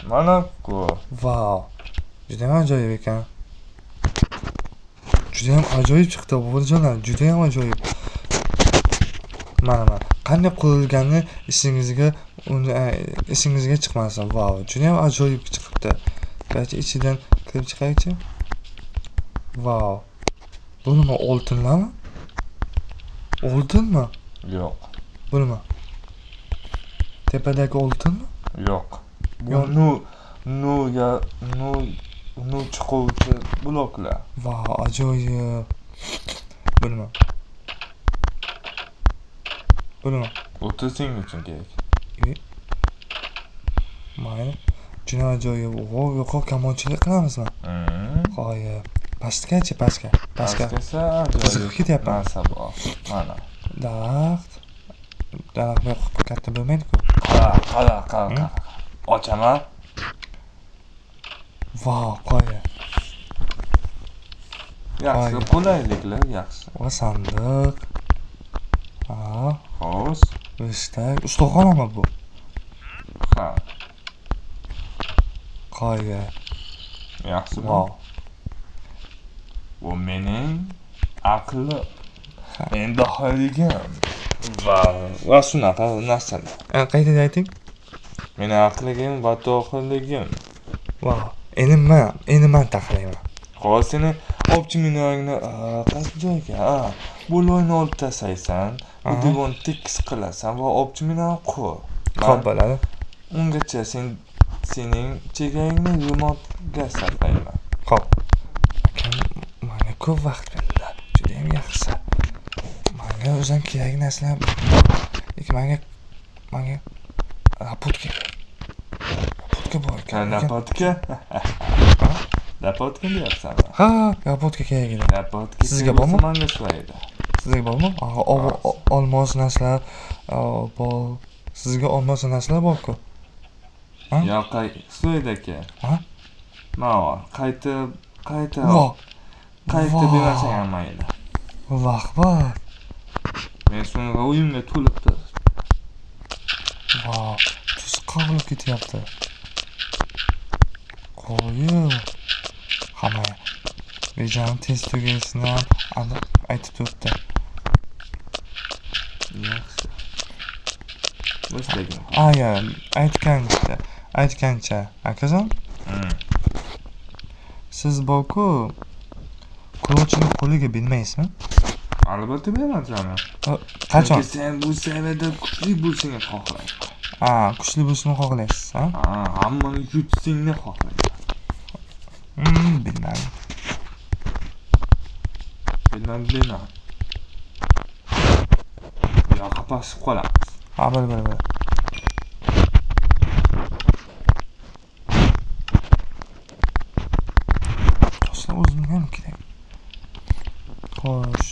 Mana-ku. Vau. Juda ham ajoyib ekan. Juda ham ajoyib chiqdi, bo'rjolar, juda ham ajoyib. Mana. Qanday qurilgani esingizga esingizga chiqmasin. Vau, juda ham ajoyib chiqibdi. Garchi ichidan kirib chiqaychi. Vau. Bu nima, oltinlarmi? Oltinmi? Yo'q. Bu nima? Tepadagi oltinmi? Yo'q. Bu nur chiquvchi bloklar. Vau, ajoyib. Bu nima? Bu nima? O'tirishing uchun kerak. Mayli. Juda ajoyib. Yo'q, kamonchilik qilamizmi? Qoyil. Pastgachi, pastga. Pastga. Qiziqib ketyapman. Narsa bor. Mana. Daraxt. Daraxt bu yoqqa katta bo'lmaydi-ku. Qara, qara. Ochaman. Vau, qoyil. Yaxshi, qulayliklar yaxshi. Va sandiq. Ha. Xo'sh. Vertak. Ustaxonami bu? Ha. Qoyil. Yaxshi. Vau. Bu mening aqlim. Men dohiyligim va shunaqa narsalar. Qaytadan ayting. Meni aqligim va dohiyligim. Vau, endi man taxlayman. Hozir seni obchi minorangni qaysi joyga? Bu loyni olib tashlaysan, bu devorni tekis qilasan va obchi minorani qur. Xo'p bo'ladi. Ungacha sening chegarangni remontga sarflayman. Xo'p. Akam menga ko'p vaqt berdilar. Juda ham yaxshi. Menga o'zim kerak narsalar, lekin menga raport kerak. Raportka bor ekan. Raportka? Raportka deyapsanmi? Ha, raportka kerak edi. Raportka sizga bormi? Menga so'raydi. Sizga bormi? Olmos narsalar bor. Sizga olmos narsalar bor-ku. Yo'q, so'raydi aka. Ha? Ma, qaytib bermasang ham mayli. Rahmat. Men so'nggi uyimga to'lib turibdi. Vau, tuz qovilib ketyapti. Qo'yib. Hamma rejani tez tugashini ham aytib turibdi. Yaxshi. Boshlayman. Aya, aytgancha, akajon. Siz borku qulochini qo'liga bilmaysizmi? Albatta bilaman jonim. Qachon? Sen bu saviyada kuchli bo'lishingni xohlayman. Ha, kuchli bo'lishini xohlaysiz, ha? Ha, hammani yutishingni xohlayman. Bilmadim. Bilmadim. Yo, qapashib qolamiz. Ha, bil. Toshlar o'zimga ham kerak. Xo'sh.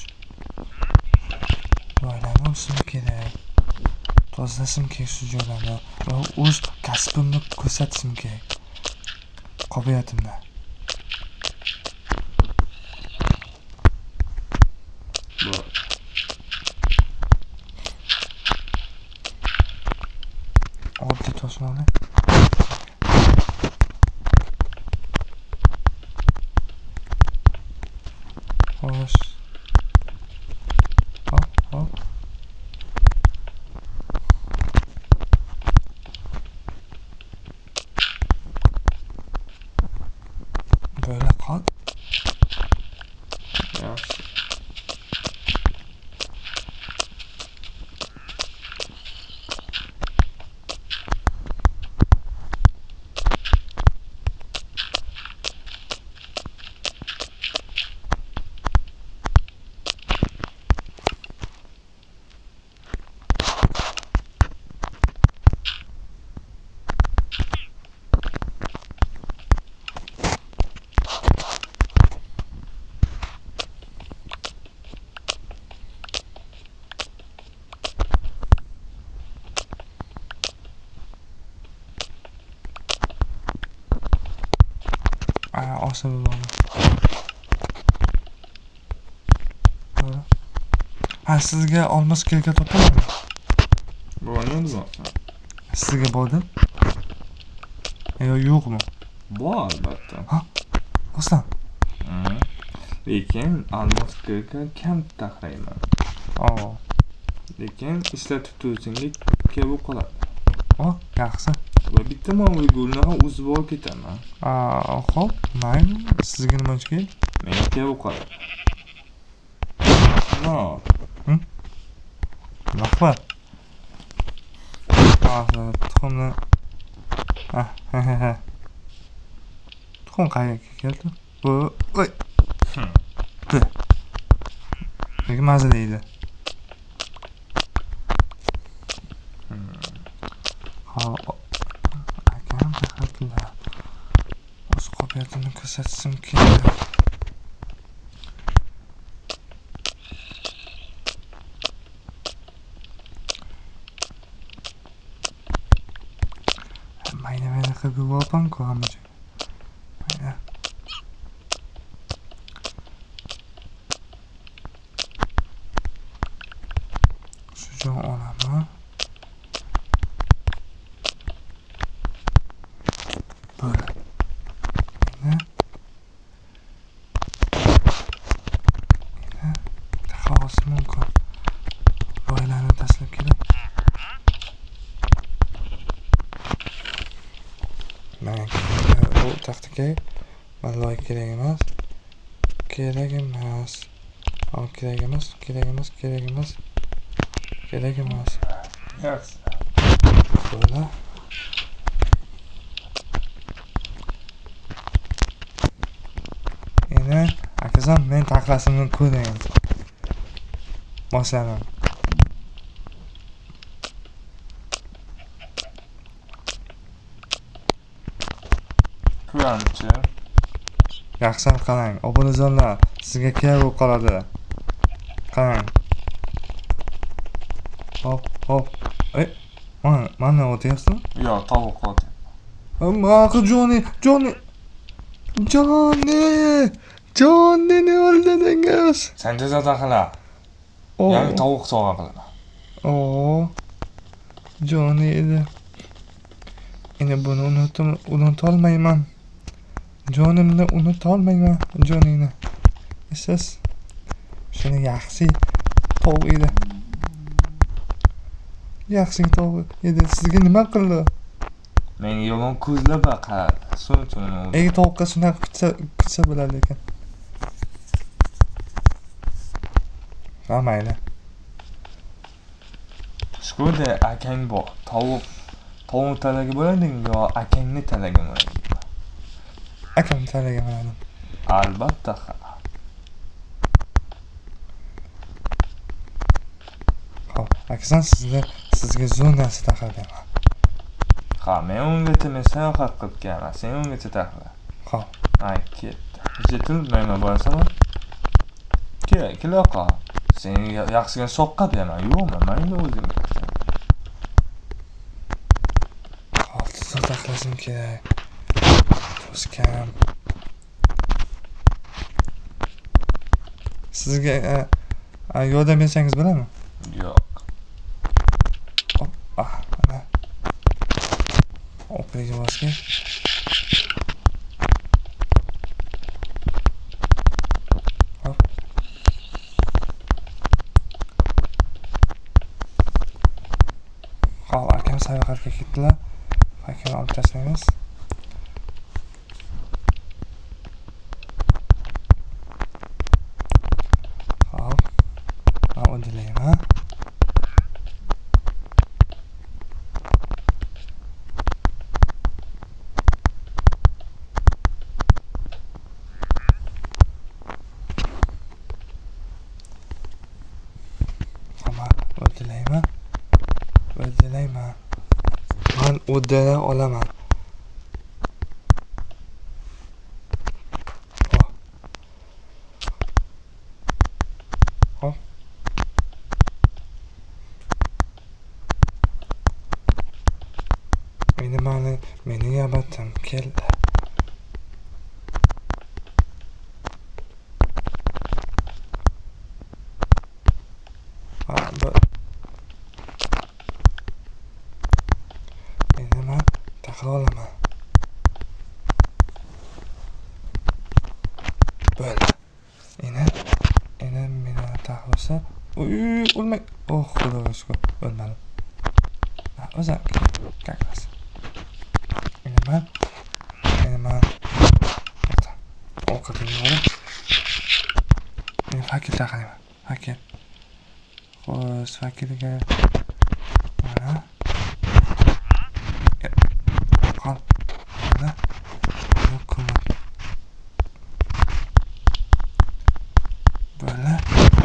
Loylarni olishim kerak. Tozalashim kerak shu joylarni va o'z kasbimni ko'rsatishim kerak. Qobiliyatimni. Oddiy toshni olay. Xo'sh. Hop. Böyle qol. Yaxshi. Olsa bo'ladi. Ha, sizga olmos kerak topamanmi? Bormi? Sizga bordi? Yo, yo'qmi? Bor albatta. Ha? Rostdan? Lekin olmos kerakni kam taxlayman. Lekin ishlatib turishingga kerak qoladi. Yaxshi. Va bitta moviy gulni ham uzib olib ketaman. Xo'p, mayli. Sizga nima uchun kerak? Menga kerak qoladi. No. Rahmat. Tuxumni. Tuxum qayerga keldi? Bu, voy. Lekin mazali edi. Akam taxlatdilar. O'z qobiliyatimni ko'rsatishim kerak. Mayda qilib yuboribman-ku hamma joyga. Mayda. Shu joy olaman. Böyle. Endi. Endi taxa olishim mumkin. Taxta kerak. Mana loy kerak emas. Kerak emas. Kerak emas, kerak emas, kerak emas. Kerak emas. Yaxshi. Bo'ldi. Endi akajon men taxlasimni ko'ring. Boshladim. Ko'ramchi. Yaxshilab qarang, obunajonlar, sizga kerak bo'lib qoladi. Qarang. Hop, hop. Mana o'tyapsizmi? Yo'q, tovuq o'tyapman. Maqi Johnny, Johnny. Johnny! Johnnyni o'ldirdingiz. Sen tez taxla. Yangi tovuq sovg'a qilaman. Johnny edi. Endi buni unutolmayman. Jonimni unutolmayman, Johnnyni. Siz shuni yaxshi tovuq edi. Yaxshi tovuq edi. Sizga nima qildi? Menga yomon ko'zlab qaradi. Shuning uchun uni o'ldirdim. Ey tovuqqa shunaqa kutsa bo'ladi ekan. Ha, mayli. Shkoda akang bor. Tovuq talagi bo'ladimi yo akangni talagi bo'ladimi? Akam talagi bo'ladim. Albatta. Xo'p, akasan sizga zo'r narsa taxlab beraman. Ha, men ungacha men sayohat qilib kelaman. Sen ungacha taxla. Xo'p. Ha, ketdi. Jetil men borasanmi? Kel, kela qol. Sen yaxshigina soqqa beraman. Yo'qmi? Mayli o'zing. Xo'p, tezroq taxlashim kerak. To'skam. Sizga yordam bersangiz bo'ladimi? Yo'q. Hop, mana. O'qiyga bosgan. Hop. Hop, akam sayohatga ketdilar. Akamni olib tashlaymiz. Hop. Men o'dilayman. O'dilayman. Men o'dila olaman. Hop. Endi meni yabatim keldi. Endi men taxla olaman. Bo'ldi. Endi meni taxlasa, o'lmay. Oh, xudoga shukr, o'lmadim. O'zim kaklas. Endi men ovqatimni olib, endi fakir taxlayman. Fakir. Xo'sh, fakirga mana qol. Mana ko'mir. Bo'ldi.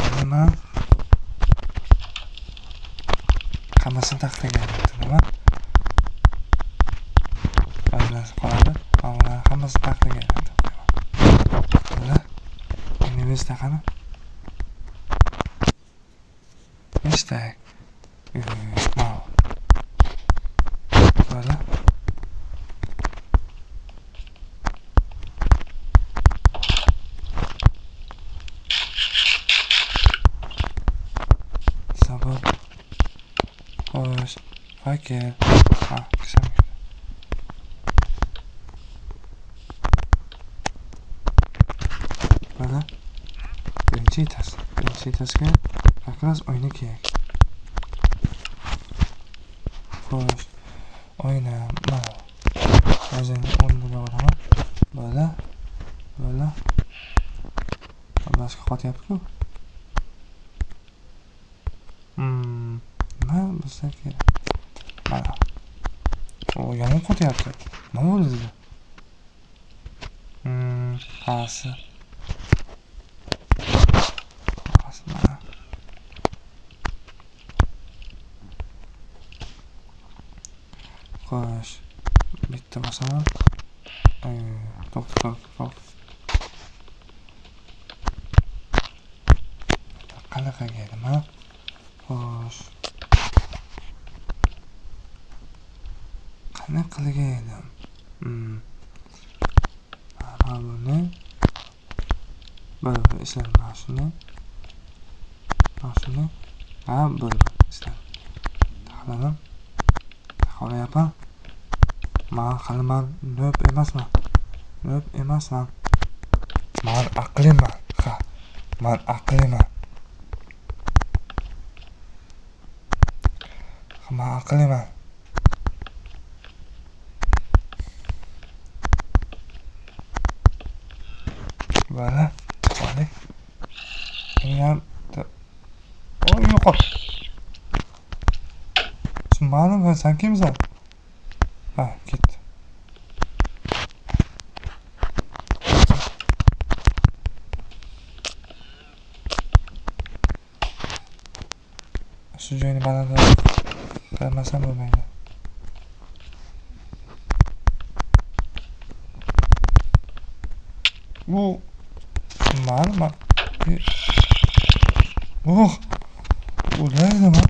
Endi men hammasini taxtaga aylantirdim. Ba'zilari qoladi. Men ularni hammasini taxtaga aylantirib qo'yaman. Bo'ldi. Endi biz taqani. Nechta? Bo'ldi. Sabır. Xo'sh, fakir. Ha, kisham. Mana birinchi etaj. Birinchi etajga как раз oyna kerak. Xo'sh, oyna mana. O'zimni o'rniga olaman. Bo'ldi. Bo'ldi. Boshqa qotyapti-ku. Nima bo'lsa kerak. Mana. O, yomon qotyapti. Nima bo'ldi sizga? Hasi. Hasi mana. Xo'sh, bitta bosaman. To'xta, to'xta. Qanaqa edim, ha? Xo'sh. Qanaqa qilgan edim? Mana buni bo'ldi, ishladim mana shuni. Mana shuni. Ha, bo'ldi, ishladim. Taxladim. Taxlayapman. Man hali man noob emasman. Noob emasman. Man aqliman. Ha. Man aqliman. Man aqliman. Bo'ldi. Chiqdik. Endi oy, yo'qol. Tushunmadim, sen kimsan? Ha, ketdi. Shu joyni balandroq qilmasam bo'lmaydi. Bu tushunmadim. Oh! O'laydi man.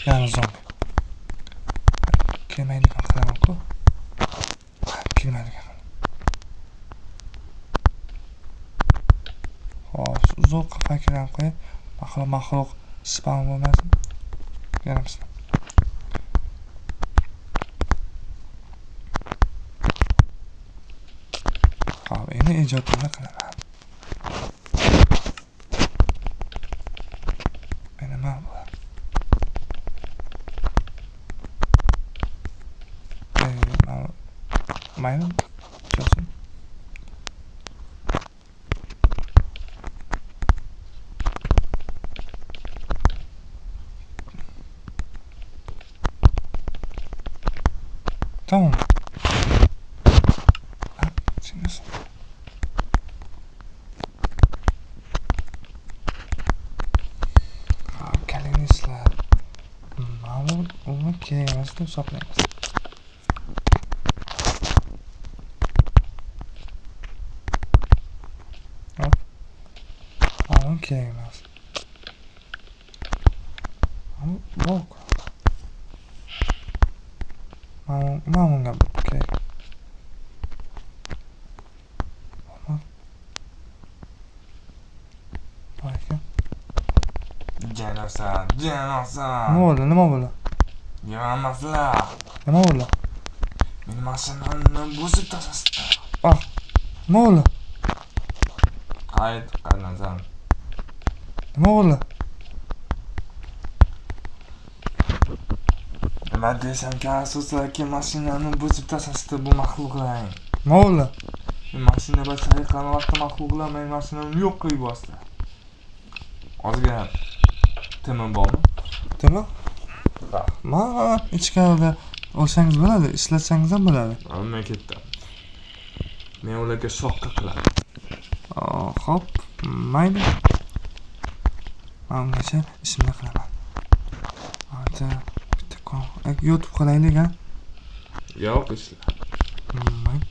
Yana zombi. Kelmaydigan qilaman-ku. Kelmaydigan. Xo'p, uzoq fakrdan qo'yib, maxluq spam bo'lmasin. Yaramsizlar. Xo'p, endi ijodimni qilaman. Endi nima bo'ladi? Mayli, bo'lsin. Tamam. Kalinizlar. Mana bu kerak emas deb hisoblaymiz. Hop. Mana kerak emas. Bok. Mana bunga kerak. Bor ekan. Janosan, janosan. Nima bo'ldi? Nima bo'ldi? Yonmaslar. Nima bo'ldi? Meni mashinamni buzib tashlashdi. Ah, nima bo'ldi? Qayt, qaytanasan. Nima bo'ldi? Nima desam, asoslaki mashinamni buzib tashlashdi bu maxluqlar. Nima bo'ldi? Men mashina bilan sayr vaqtida maxluqlar meni mashinamni yo'q qilib bosdi. Ozgina temir bormi? Temir? Ma, ichkarida olsangiz bo'ladi, ishlatsangiz ham bo'ladi. Men ketdim. Men ularga shoqqa qilaman. Xo'p, mayli. Men ungacha ishimni qilaman. Hozir bitta yotib qolaylik, ha? Yo'q, ishla. Mayli.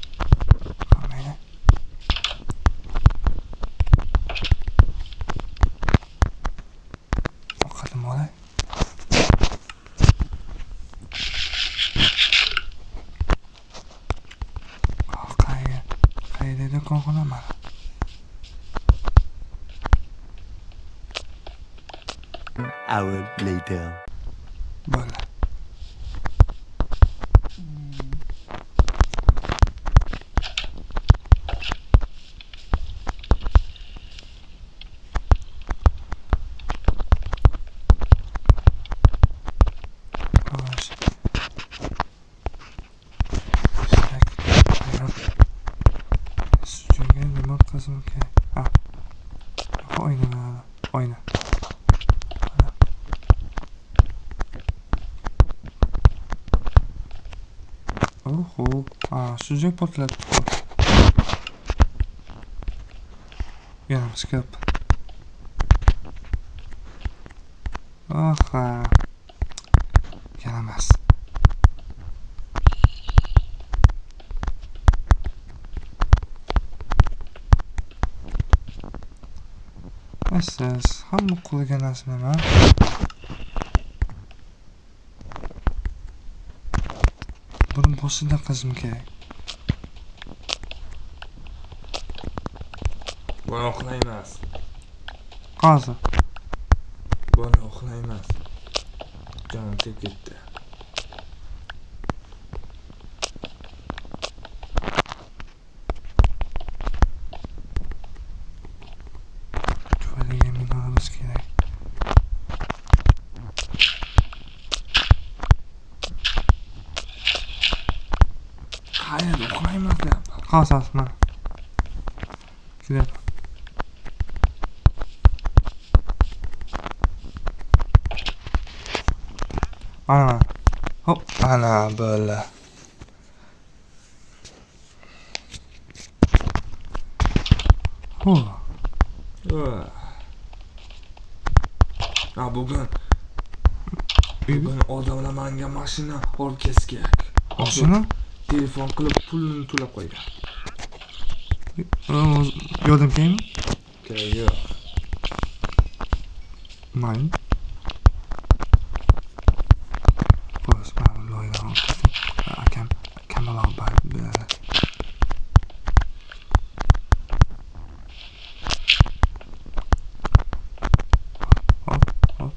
Mayli. Ovqatimni olay. Qayerda do'konxona mana. Hour later. Bo'ldi. Qizim kerak. Ha. Oyna mana. Oyna. Oho. Ha, shu joy portlab. Yana skip. Aha. Yana emas. Siz hamma qo'liga narsa nima? Buni boshida qilishim kerak. Buni uxlaymiz. Hozir. Buni uxlaymiz. Jonim tegib ketdi. Tuvaliga minamiz kerak. Qayerda uxlaymiz deyapman. Hozir, hozir, mana. Kelyapman. Mana, mana. Hop, ana bo'ldi. Huh. Ha, bugun odamlar menga mashina olib kelish kerak. Mashina? Telefon qilib pulini to'lab qo'ygan. Yordam kerakmi? Kerak yo'q. Mayli. Xo'sh, mana bu loydan olib ketdik. Akam kambag'al biladi. Hop, hop.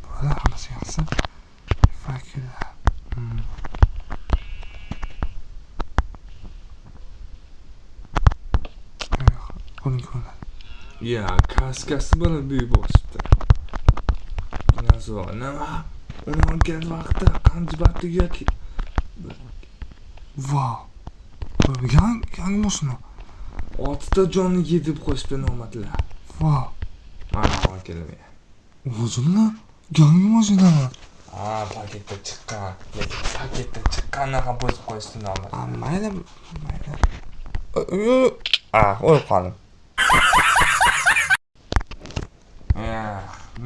Bo'ldi, hammasi yaxshi. Fakirlar. Qo'ling ko'rinadi. Ya, kaskasi bilan buyuk bosibdi. Nazo, nima? Uni olgan vaqtda qancha battiga Vau. Yangi mashina. 6ta jonni yedib qo'yishdi nomadlar. Vau. Mana olib keldim. O'zimni yangi mashinami? Ha, paketda chiqqan. Lekin paketda chiqqanini ham buzib qo'yishdi nomad. Ha, mayli, mayli. Ah, o'lib qoldim.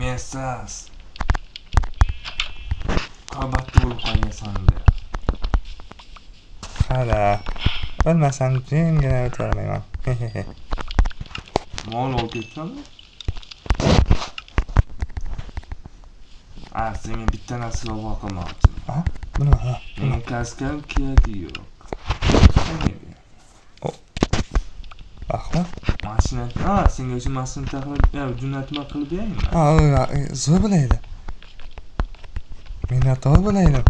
Mensiz. Qabatda bo'lib qolgansan deb. Hali o'lmasam jimgina o'tavermayman. Mol olib ketsanmi? A, senga bitta narsa sovg'a qilmoqchiman. Ha? Bu nima? Ha, Mening kaskam keragi yo'q. Rahmat. Mashina, ha, senga o'sha mashina taxlab, jo'natma qilib beraymi? Ha, zo'r bo'laydi. Minnatdor bo'laydim.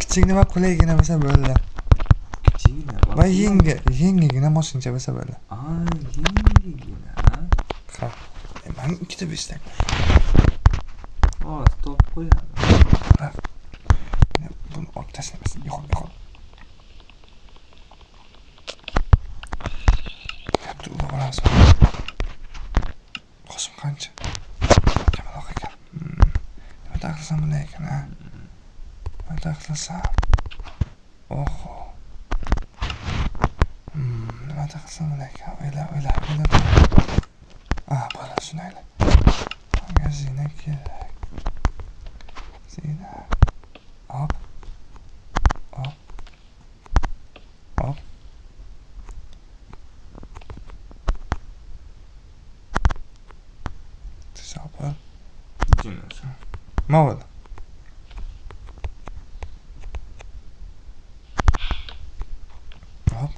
Kichik nima qulaygina bo'lsa bo'ldi. Kichikgina. Va yengilgina mashincha bo'lsa bo'ldi. A, yengilgina. Ha. Men ikkita beshtak. Hozir topib qo'yaman. Buni olib tashlaymiz. Yo'qol, yo'qol. Gapni ulab olamiz. Qosim qancha? Kamroq ekan. Nima taxlasam bunday ekan, ha? Nima taxlasam? Oho. Nima taxlasam bunday ekan? O'yla, o'yla, o'yla. Ah, bo'ldi, shundayli. Menga zina kerak. Zina. Hop. Hop. Hop. Tezroq. Nima bo'ldi? Hop.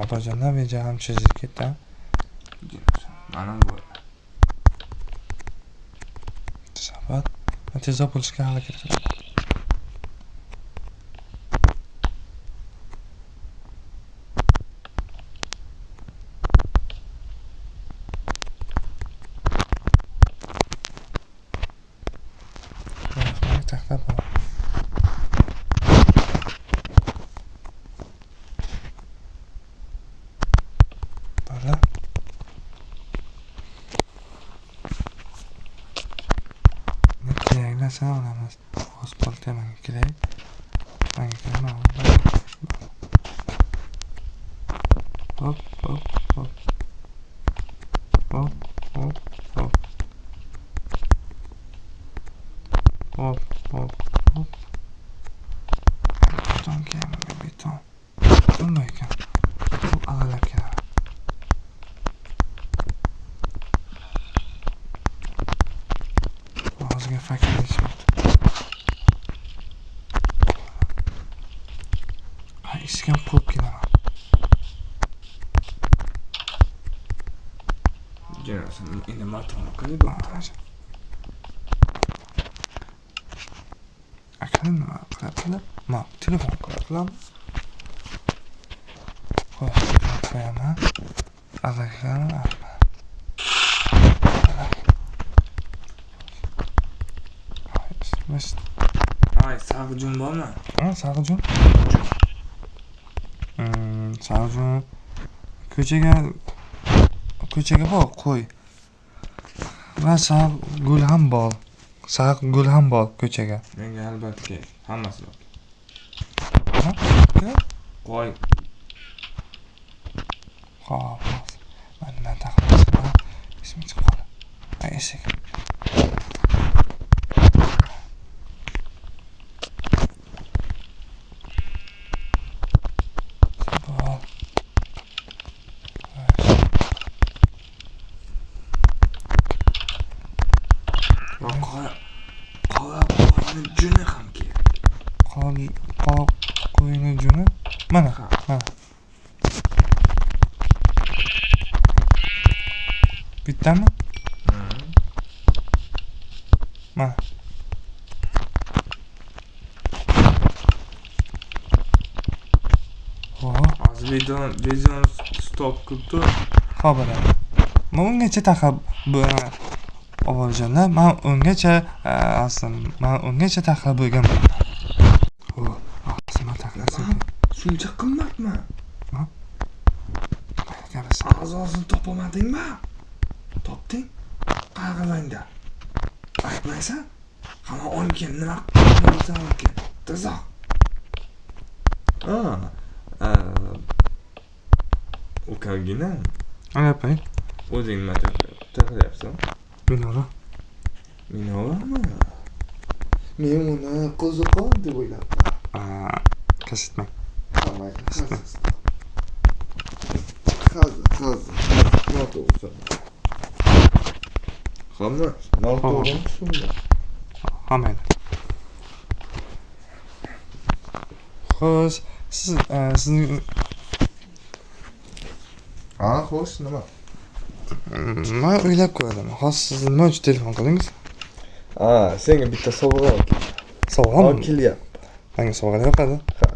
Opajonlar video ham chizib ketdi. Mana bu. Tezroq. Tezroq bo'lishga harakat qilaman. narsani olamiz. Hozir bolta menga kerak. Menga kerak. Hop, hop, hop. Hop, hop, hop. Hop, hop, hop. Beton kerak menga, beton. Beton bor ekan. Bu alalab kelaman. Ozgina fakir yetishmabdi. Ha, eshik ham qo'yib kelaman. Endi matoni qilib Aka nima qilyaptilar? Ma, telefon qilyaptilarmi? Xo'sh, qo'yaman. Alaklarni Ay, sariq bormi? Ha, sariq. Sariq ko'chaga bor, qo'y. Va sariq gul ham bor. Sariq gul ham bor ko'chaga. Menga albatta kerak. Hammasi bor. Ha? Qo'y. Xo'p, man nima taqmasam, esim chiqib qoldi. Ay, eshik. Qora qo'yni juni ham kerak. Qora qo'yni juni? Mana, mana. Bittami? Mana. Hozir videoni stop qilib tur. Xo'p, bo'ladi. Men ungacha taxlab oborjanlar, men ungacha asl, men ungacha taxlab bo'lgan bo'laman. Asl, taxlasin. Shuncha qimmatmi? Ha? A'zosini topolmadingmi? Topding? Qarg'alangda. Aytmaysan? Hamma olib kel, nima qilsan olib kel. Tezroq. Ha. Ukagina. Ayapay. O'zing nima taxlayapsan? Minora. Minorami? Men uni qo'ziqorin deb o'ylabman. Kasitmang. Hozir. Noto'g'ri. Hamma noto'g'ri shunda. Ha, mayli. Xo'sh, siz sizning Ha, xo'sh, nima? Men o'ylab ko'rdim. Hozir siz nima uchun telefon qildingiz? Ha, senga bitta sovg'a olib keldim. Sovg'ami? Olib kelyapti. Menga sovg'alar yoqadi. Ha.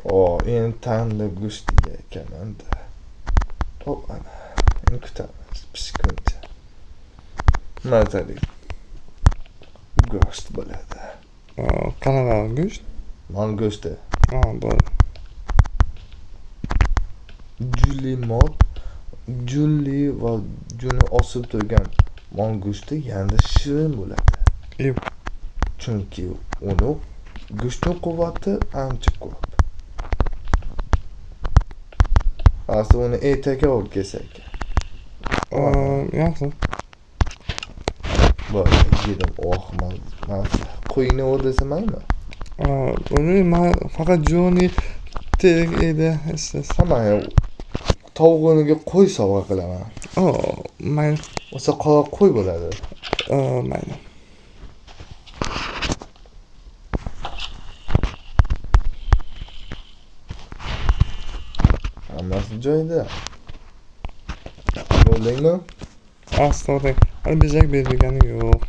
O, endi tandir go'shtiga ekanman-da. Hop, ana. Endi kutamiz pishguncha. Mazali go'sht bo'ladi. Qanaqa go'sht? Mol go'shti. Ha, bo'ldi. Juli mol, juli va juni osib turgan mol go'shti yanada shirin bo'ladi. Yo'q. Chunki uni go'shtning quvvati ancha ko'p. Asli uni ertaga olib kelsak. Yaxshi. Bo'ldi, yedim. Oh, mazza. Qo'yni o'ldirsa maylimi? Uni men faqat joni tek edi. Siz. Hamma tovuq o'rniga qo'y sovg'a qilaman. Mayli. O'sa qora qo'y bo'ladi. Mayli. Hammasi joyida. Bo'ldingmi? Astag'firullah. Hali bezak berilgani yo'q.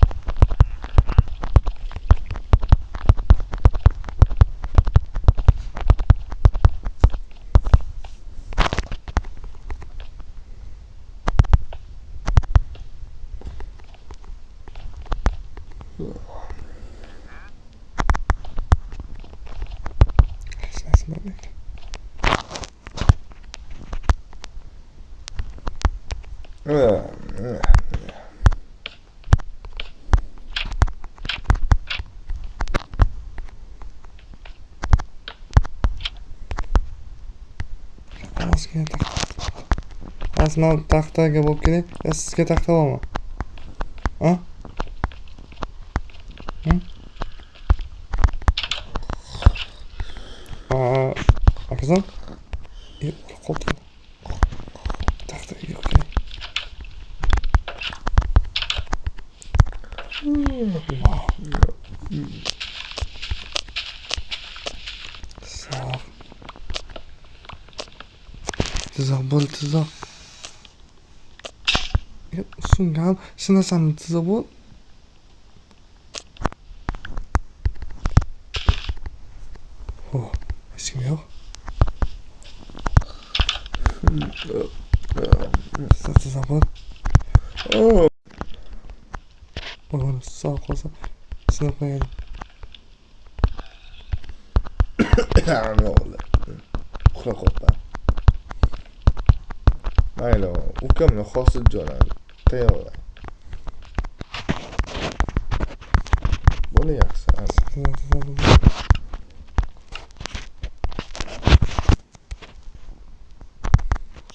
Ozgina taxta. Asma taxtaga bo'lib keling. Ya sizga taxta bormi? Ha? Akajon? Qoldi. Taxtaga yo'q keling. Sog'. Tezroq bo'l, tezroq. Sungam, sinasan tezroq bo'l. Oh, hech kim yo'q. Tezroq bo'l. Buni sog' qolsa sinib qo'yadi. Nima bo'ldi? Uxlab qolibman. Mayli, ukamni hosiljonim tayyorlay. Buni yaxshi.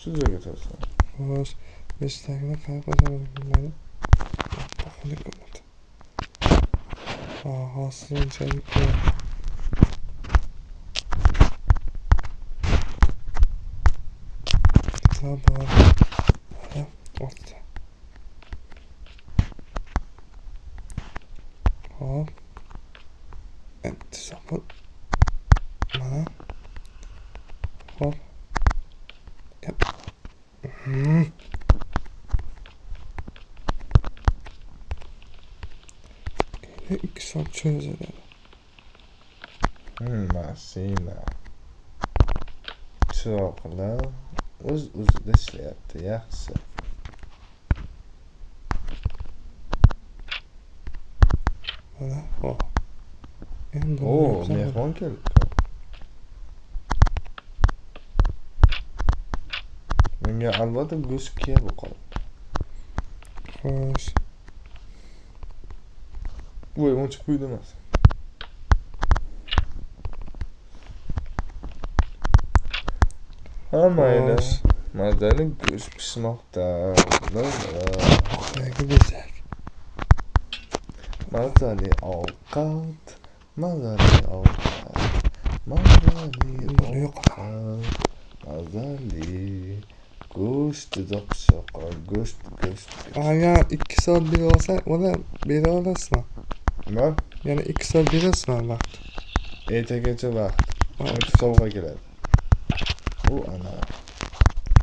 Shu joyga tursin. Xo'sh, beshtagini qayerga qo'ysam bilmaydi. Xunuk bo'lmadi. Hosiljonim. Bor. Olti. Hop. Endi tezroq. Mana. Hop. Yap. Endi 2 soat cho'ziladi. Mashina. Chiroqlar o'z-o'zida ishlayapti, yaxshi. Mana, hop. Endi O, mehmon keldi. Menga albatta go'sht kelib qoldi. Xo'sh. Voy, uncha kuydi emas. Ha, mayli. Mazali go'sht pishmoqda. Oxirgi bezak. Mazali ovqat, mazali ovqat, mazali ovqat, mazali go'sht juda pishiq, go'sht, go'sht. Agar 2 soat bera olsa, uni bera olasizmi? Nima? Ya'ni 2 soat berasizmi vaqt? Ertagacha vaqt. Sovg'a keladi. U ana.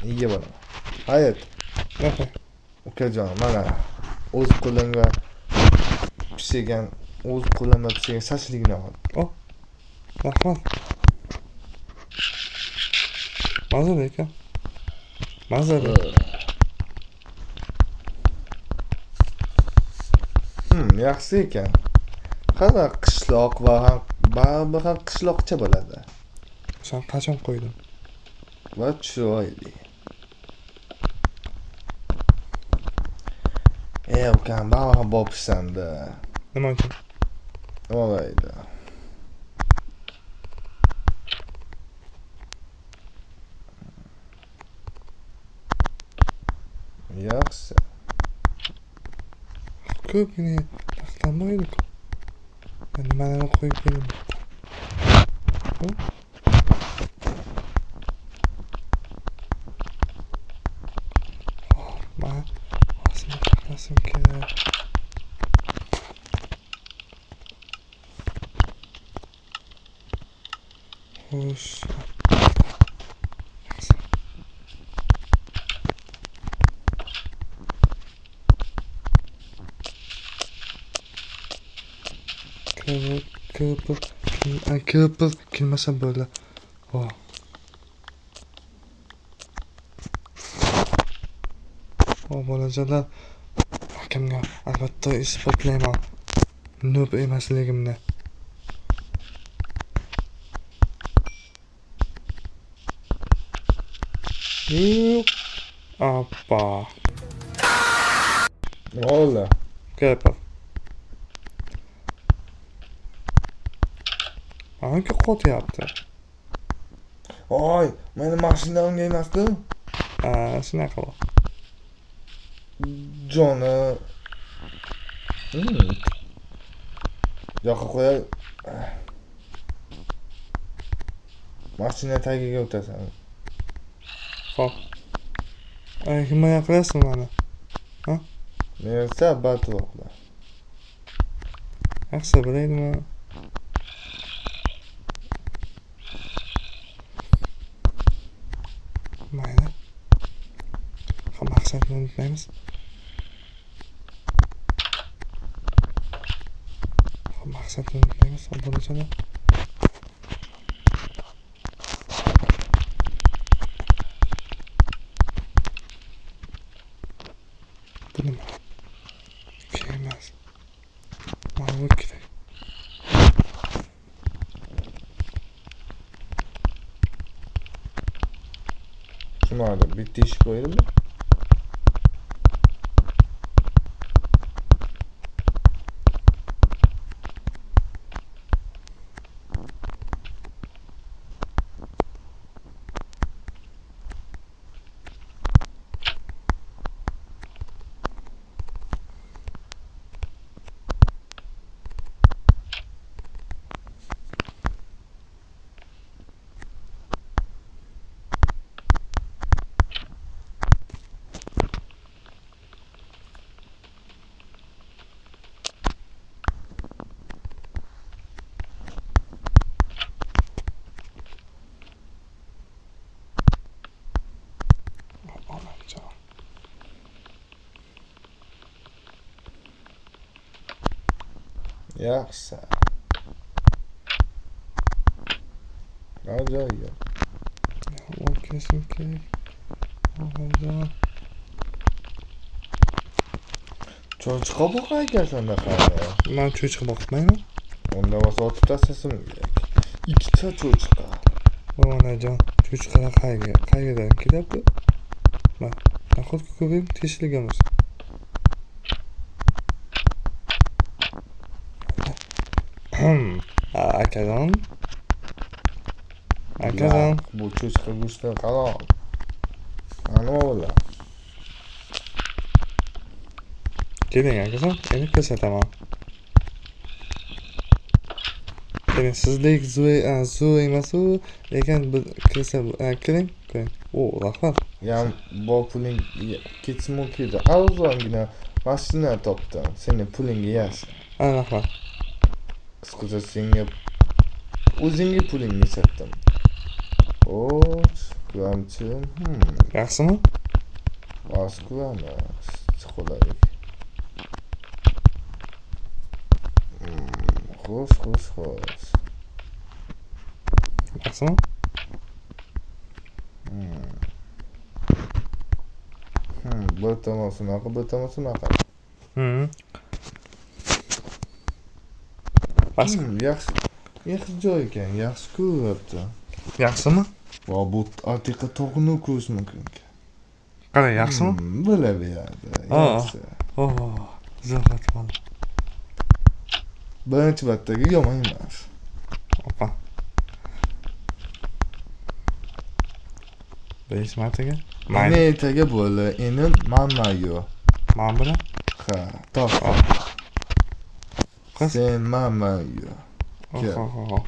Nega boraman? Hayit. Ukajon, mana o'z qo'limga pishirgan, o'z qo'limda pishirgan shashlikni ol. Oh. Rahmat. Mazali ekan. Mazali. Yaxshi ekan. Qana qishloq va ham baribir ham qishloqcha bo'ladi. Sen qachon qo'yding? Va chiroyli. Ukam, baribir ham bopishsanda. Nima uchun? Nima bo'ladi? Yaxshi. Ko'pgina taxtam bor edi-ku. Nimalarni qo'yib keldim? Man hozir taxlasim kerak. Xo'sh. Kırpır kelmasa bo'ldi. Oh. Oh, bolajonlar, akamga albatta isbotlayman noob emasligimni. Yo'q. Appa. Nima bo'ldi? Kırpır. Anka qotyapti. Voy, meni mashinamga emas-ku. Ha, shunaqa bu. Joni. Yoqqa qo'yay. Mashina tagiga o'tasan. Xo'p. Himoya qilasizmi mani? Ha? Mensa batvoqlar. Yaxshi bilaydimi? Mayli. Ha, maqsadni unutmaymiz. Ha, maqsadni unutmaymiz, bolajonim. Bu nima? Kerak emas. Mana bu kerak. Tushunmadim. Bitta eshik qo'yildimi? Olamjon. Yaxshi. Ajoyib. Olib kelishim kerak. Olamjon. Cho'chqa boqar ekansan qani. Man cho'chqa boqmayman. Unda bo'lsa otib tashlasim kerak. Ikkita cho'chqa. Voy onajon, cho'chqalar qayerga, qayerdan kelyapti? Ma, nahotki ko'payib teshilgan bo'lsa? Akajon. Akajon. Bu cho'chqa go'shtidan halol. Nima bo'ldi? Keling akajon, endi ko'rsataman. Keling, sizdek zo'r emas u, lekin kirsa, kiring, kiring. O, rahmat. Yam bu puling ketsin keldi. Arzongina mashina topdim. Seni pulingga yarasha. Ha, rahmat. Qisqacha senga o'zingga pulingni sotdim. Xo'sh, ko'ramchi. Yaxshimi? Hozir ko'ramiz. Chiqolaylik. Xo'sh, xo'sh, xo'sh. Yaxshimi? Bir tomon shunaqa, bir tomon shunaqa. Yaxshi. Yaxshi joy ekan, yaxshi ko'ryapti. Yaxshimi? Va bu Atiqa tog'ni ko'rish mumkin ekan. Qarang, yaxshimi? Bo'laveradi. Yaxshi. Oh, zo'rg'a oldim. Birinchi martaga yomon emas. Opa. Birinchi martaga? Mayli. Ertaga bo'ldi. Endi manmayu. Man bilan? Ha, top. Sen manmayu. Ho.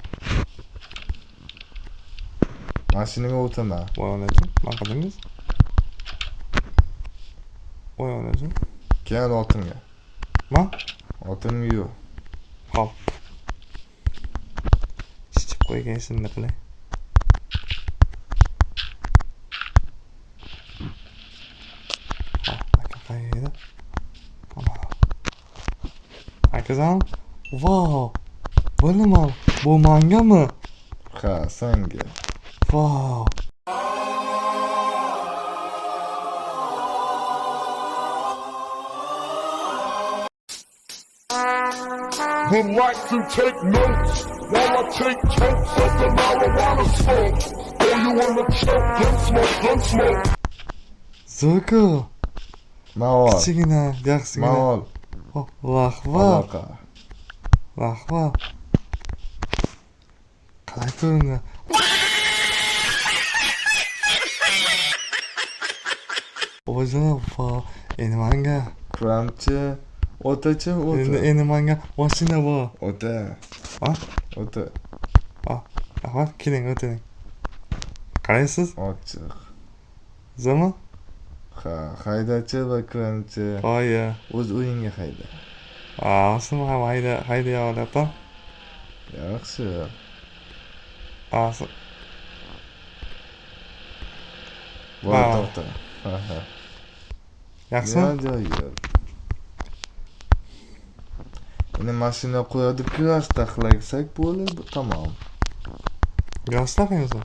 Mashinaga o'taman. Voy onajon, nima qildingiz? Voy onajon. Kel otimga. Ma? Otimga yo'q. Hop. Ichib qo'ygan esimni qilay. Hop, aka qayerda? Akajon, vau. Bu nima? Bu mangami? Ha, senga. Vau. Would like to take notes while I take tokes of the marijuana smoke. Oh, you wanna choke? Gun smoke, gun smoke. Zo'rku. Mavol. Kichkina, yaxshigina. Mavol. Oh, rahmat. Rahmat. Qalay ko'rindi? Obojalar, va endi manga Kramchi, o'tachi, endi o'ta. endi manga mashina bor. O'ta. Ha? O'ta. Rahmat, keling, o'tiring. Qaraysiz? Ochiq. Zimi? Ha, haydachi va kramchi. Oya. O'z uyingga hayda. Asim ham hayda hayday olyapman. Yaxshi. Asim. Voy Ha. to'xta. Ha, ha. Yaxshimi? Nima joyi yo'q. Endi mashina qo'yadi, kurash taxlasak bo'ldi, tamom. Gaz taqaymizmi?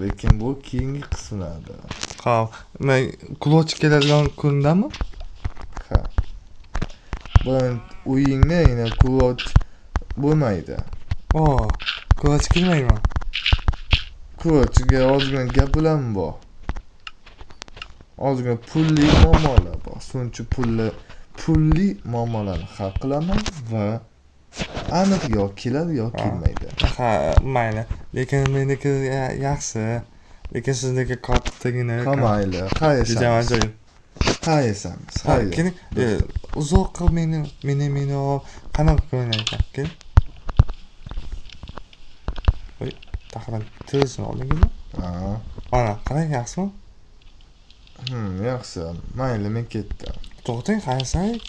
Lekin bu keyingi qismlarda. Ha, men kuloch keladigan kundami? Ha. Bu uyingda endi kuloch bo'lmaydi. O, kuloch kelmaymi? Kulochga ozgina gaplar bor. Ozgina pulli muammolar bor. Shuning uchun pulli muammolarni hal qilaman va aniq yo keladi yo kelmaydi. Ha, mayli. Lekin meniki yaxshi. Lekin sizniki kattagina. Ha, mayli. Judayam Xayr, ajoyib. xayr, Ha, xayr. keling, uzoq qilib meni olib qanaqa ko'rinar ekan? Keling. Voy, taqriban tirisini oldingizmi? Ha. Mana, qarang, yaxshimi? Yaxshi. Mayli, men ketdim. To'xtang, xayrlasaylik.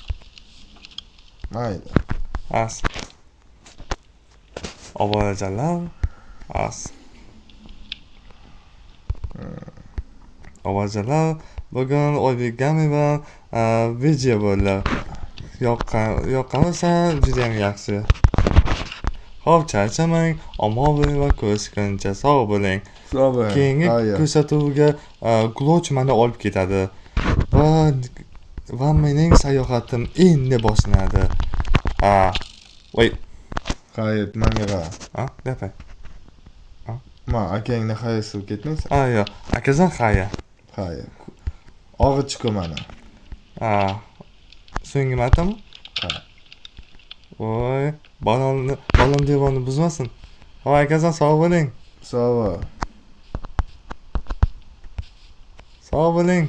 Mayli. As. Obonachilar, as. Obonachilar, bugun Oybek Gami bilan video bo'ldi. Yoqqan bo'lsa judayam yaxshi. Xo'p, charchamang, omon bo'ling va ko'rishguncha sog' bo'ling. Sog' bo'ling. Keyingi Xayr. ko'rsatuvga Kuloch meni olib ketadi. Va mening sayohatim endi boshlanadi. Ha. Voy, Xayr, menga qara. ha, gapir. Ma, akangni xayr qilib ketmaysan? Ha, yo'q. Akajon xayr. Xayr. Og'ichku mana. Ha. So'nggi martami? Ha. Voy, balon devorni buzmasin. Voy, akajon sog' bo'ling. Sog' bo'l. Sog' bo'ling.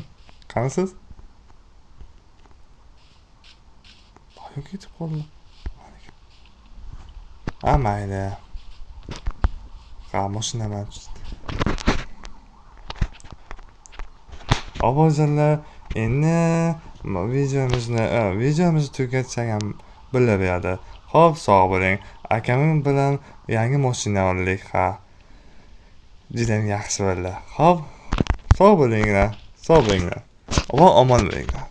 Qanisiz? Oyim ketib qoldi. Ha, mayli. Ha, mashinaman. Obonachilar, endi videomizni tugatsak ham bo'laveradi. Xo'p, sog' bo'ling. Akam bilan yangi mashina oldik, ha. Judayam yaxshi bo'ldi. Xo'p, sog' bo'linglar. Sog' bo'linglar. Va omon bo'linglar.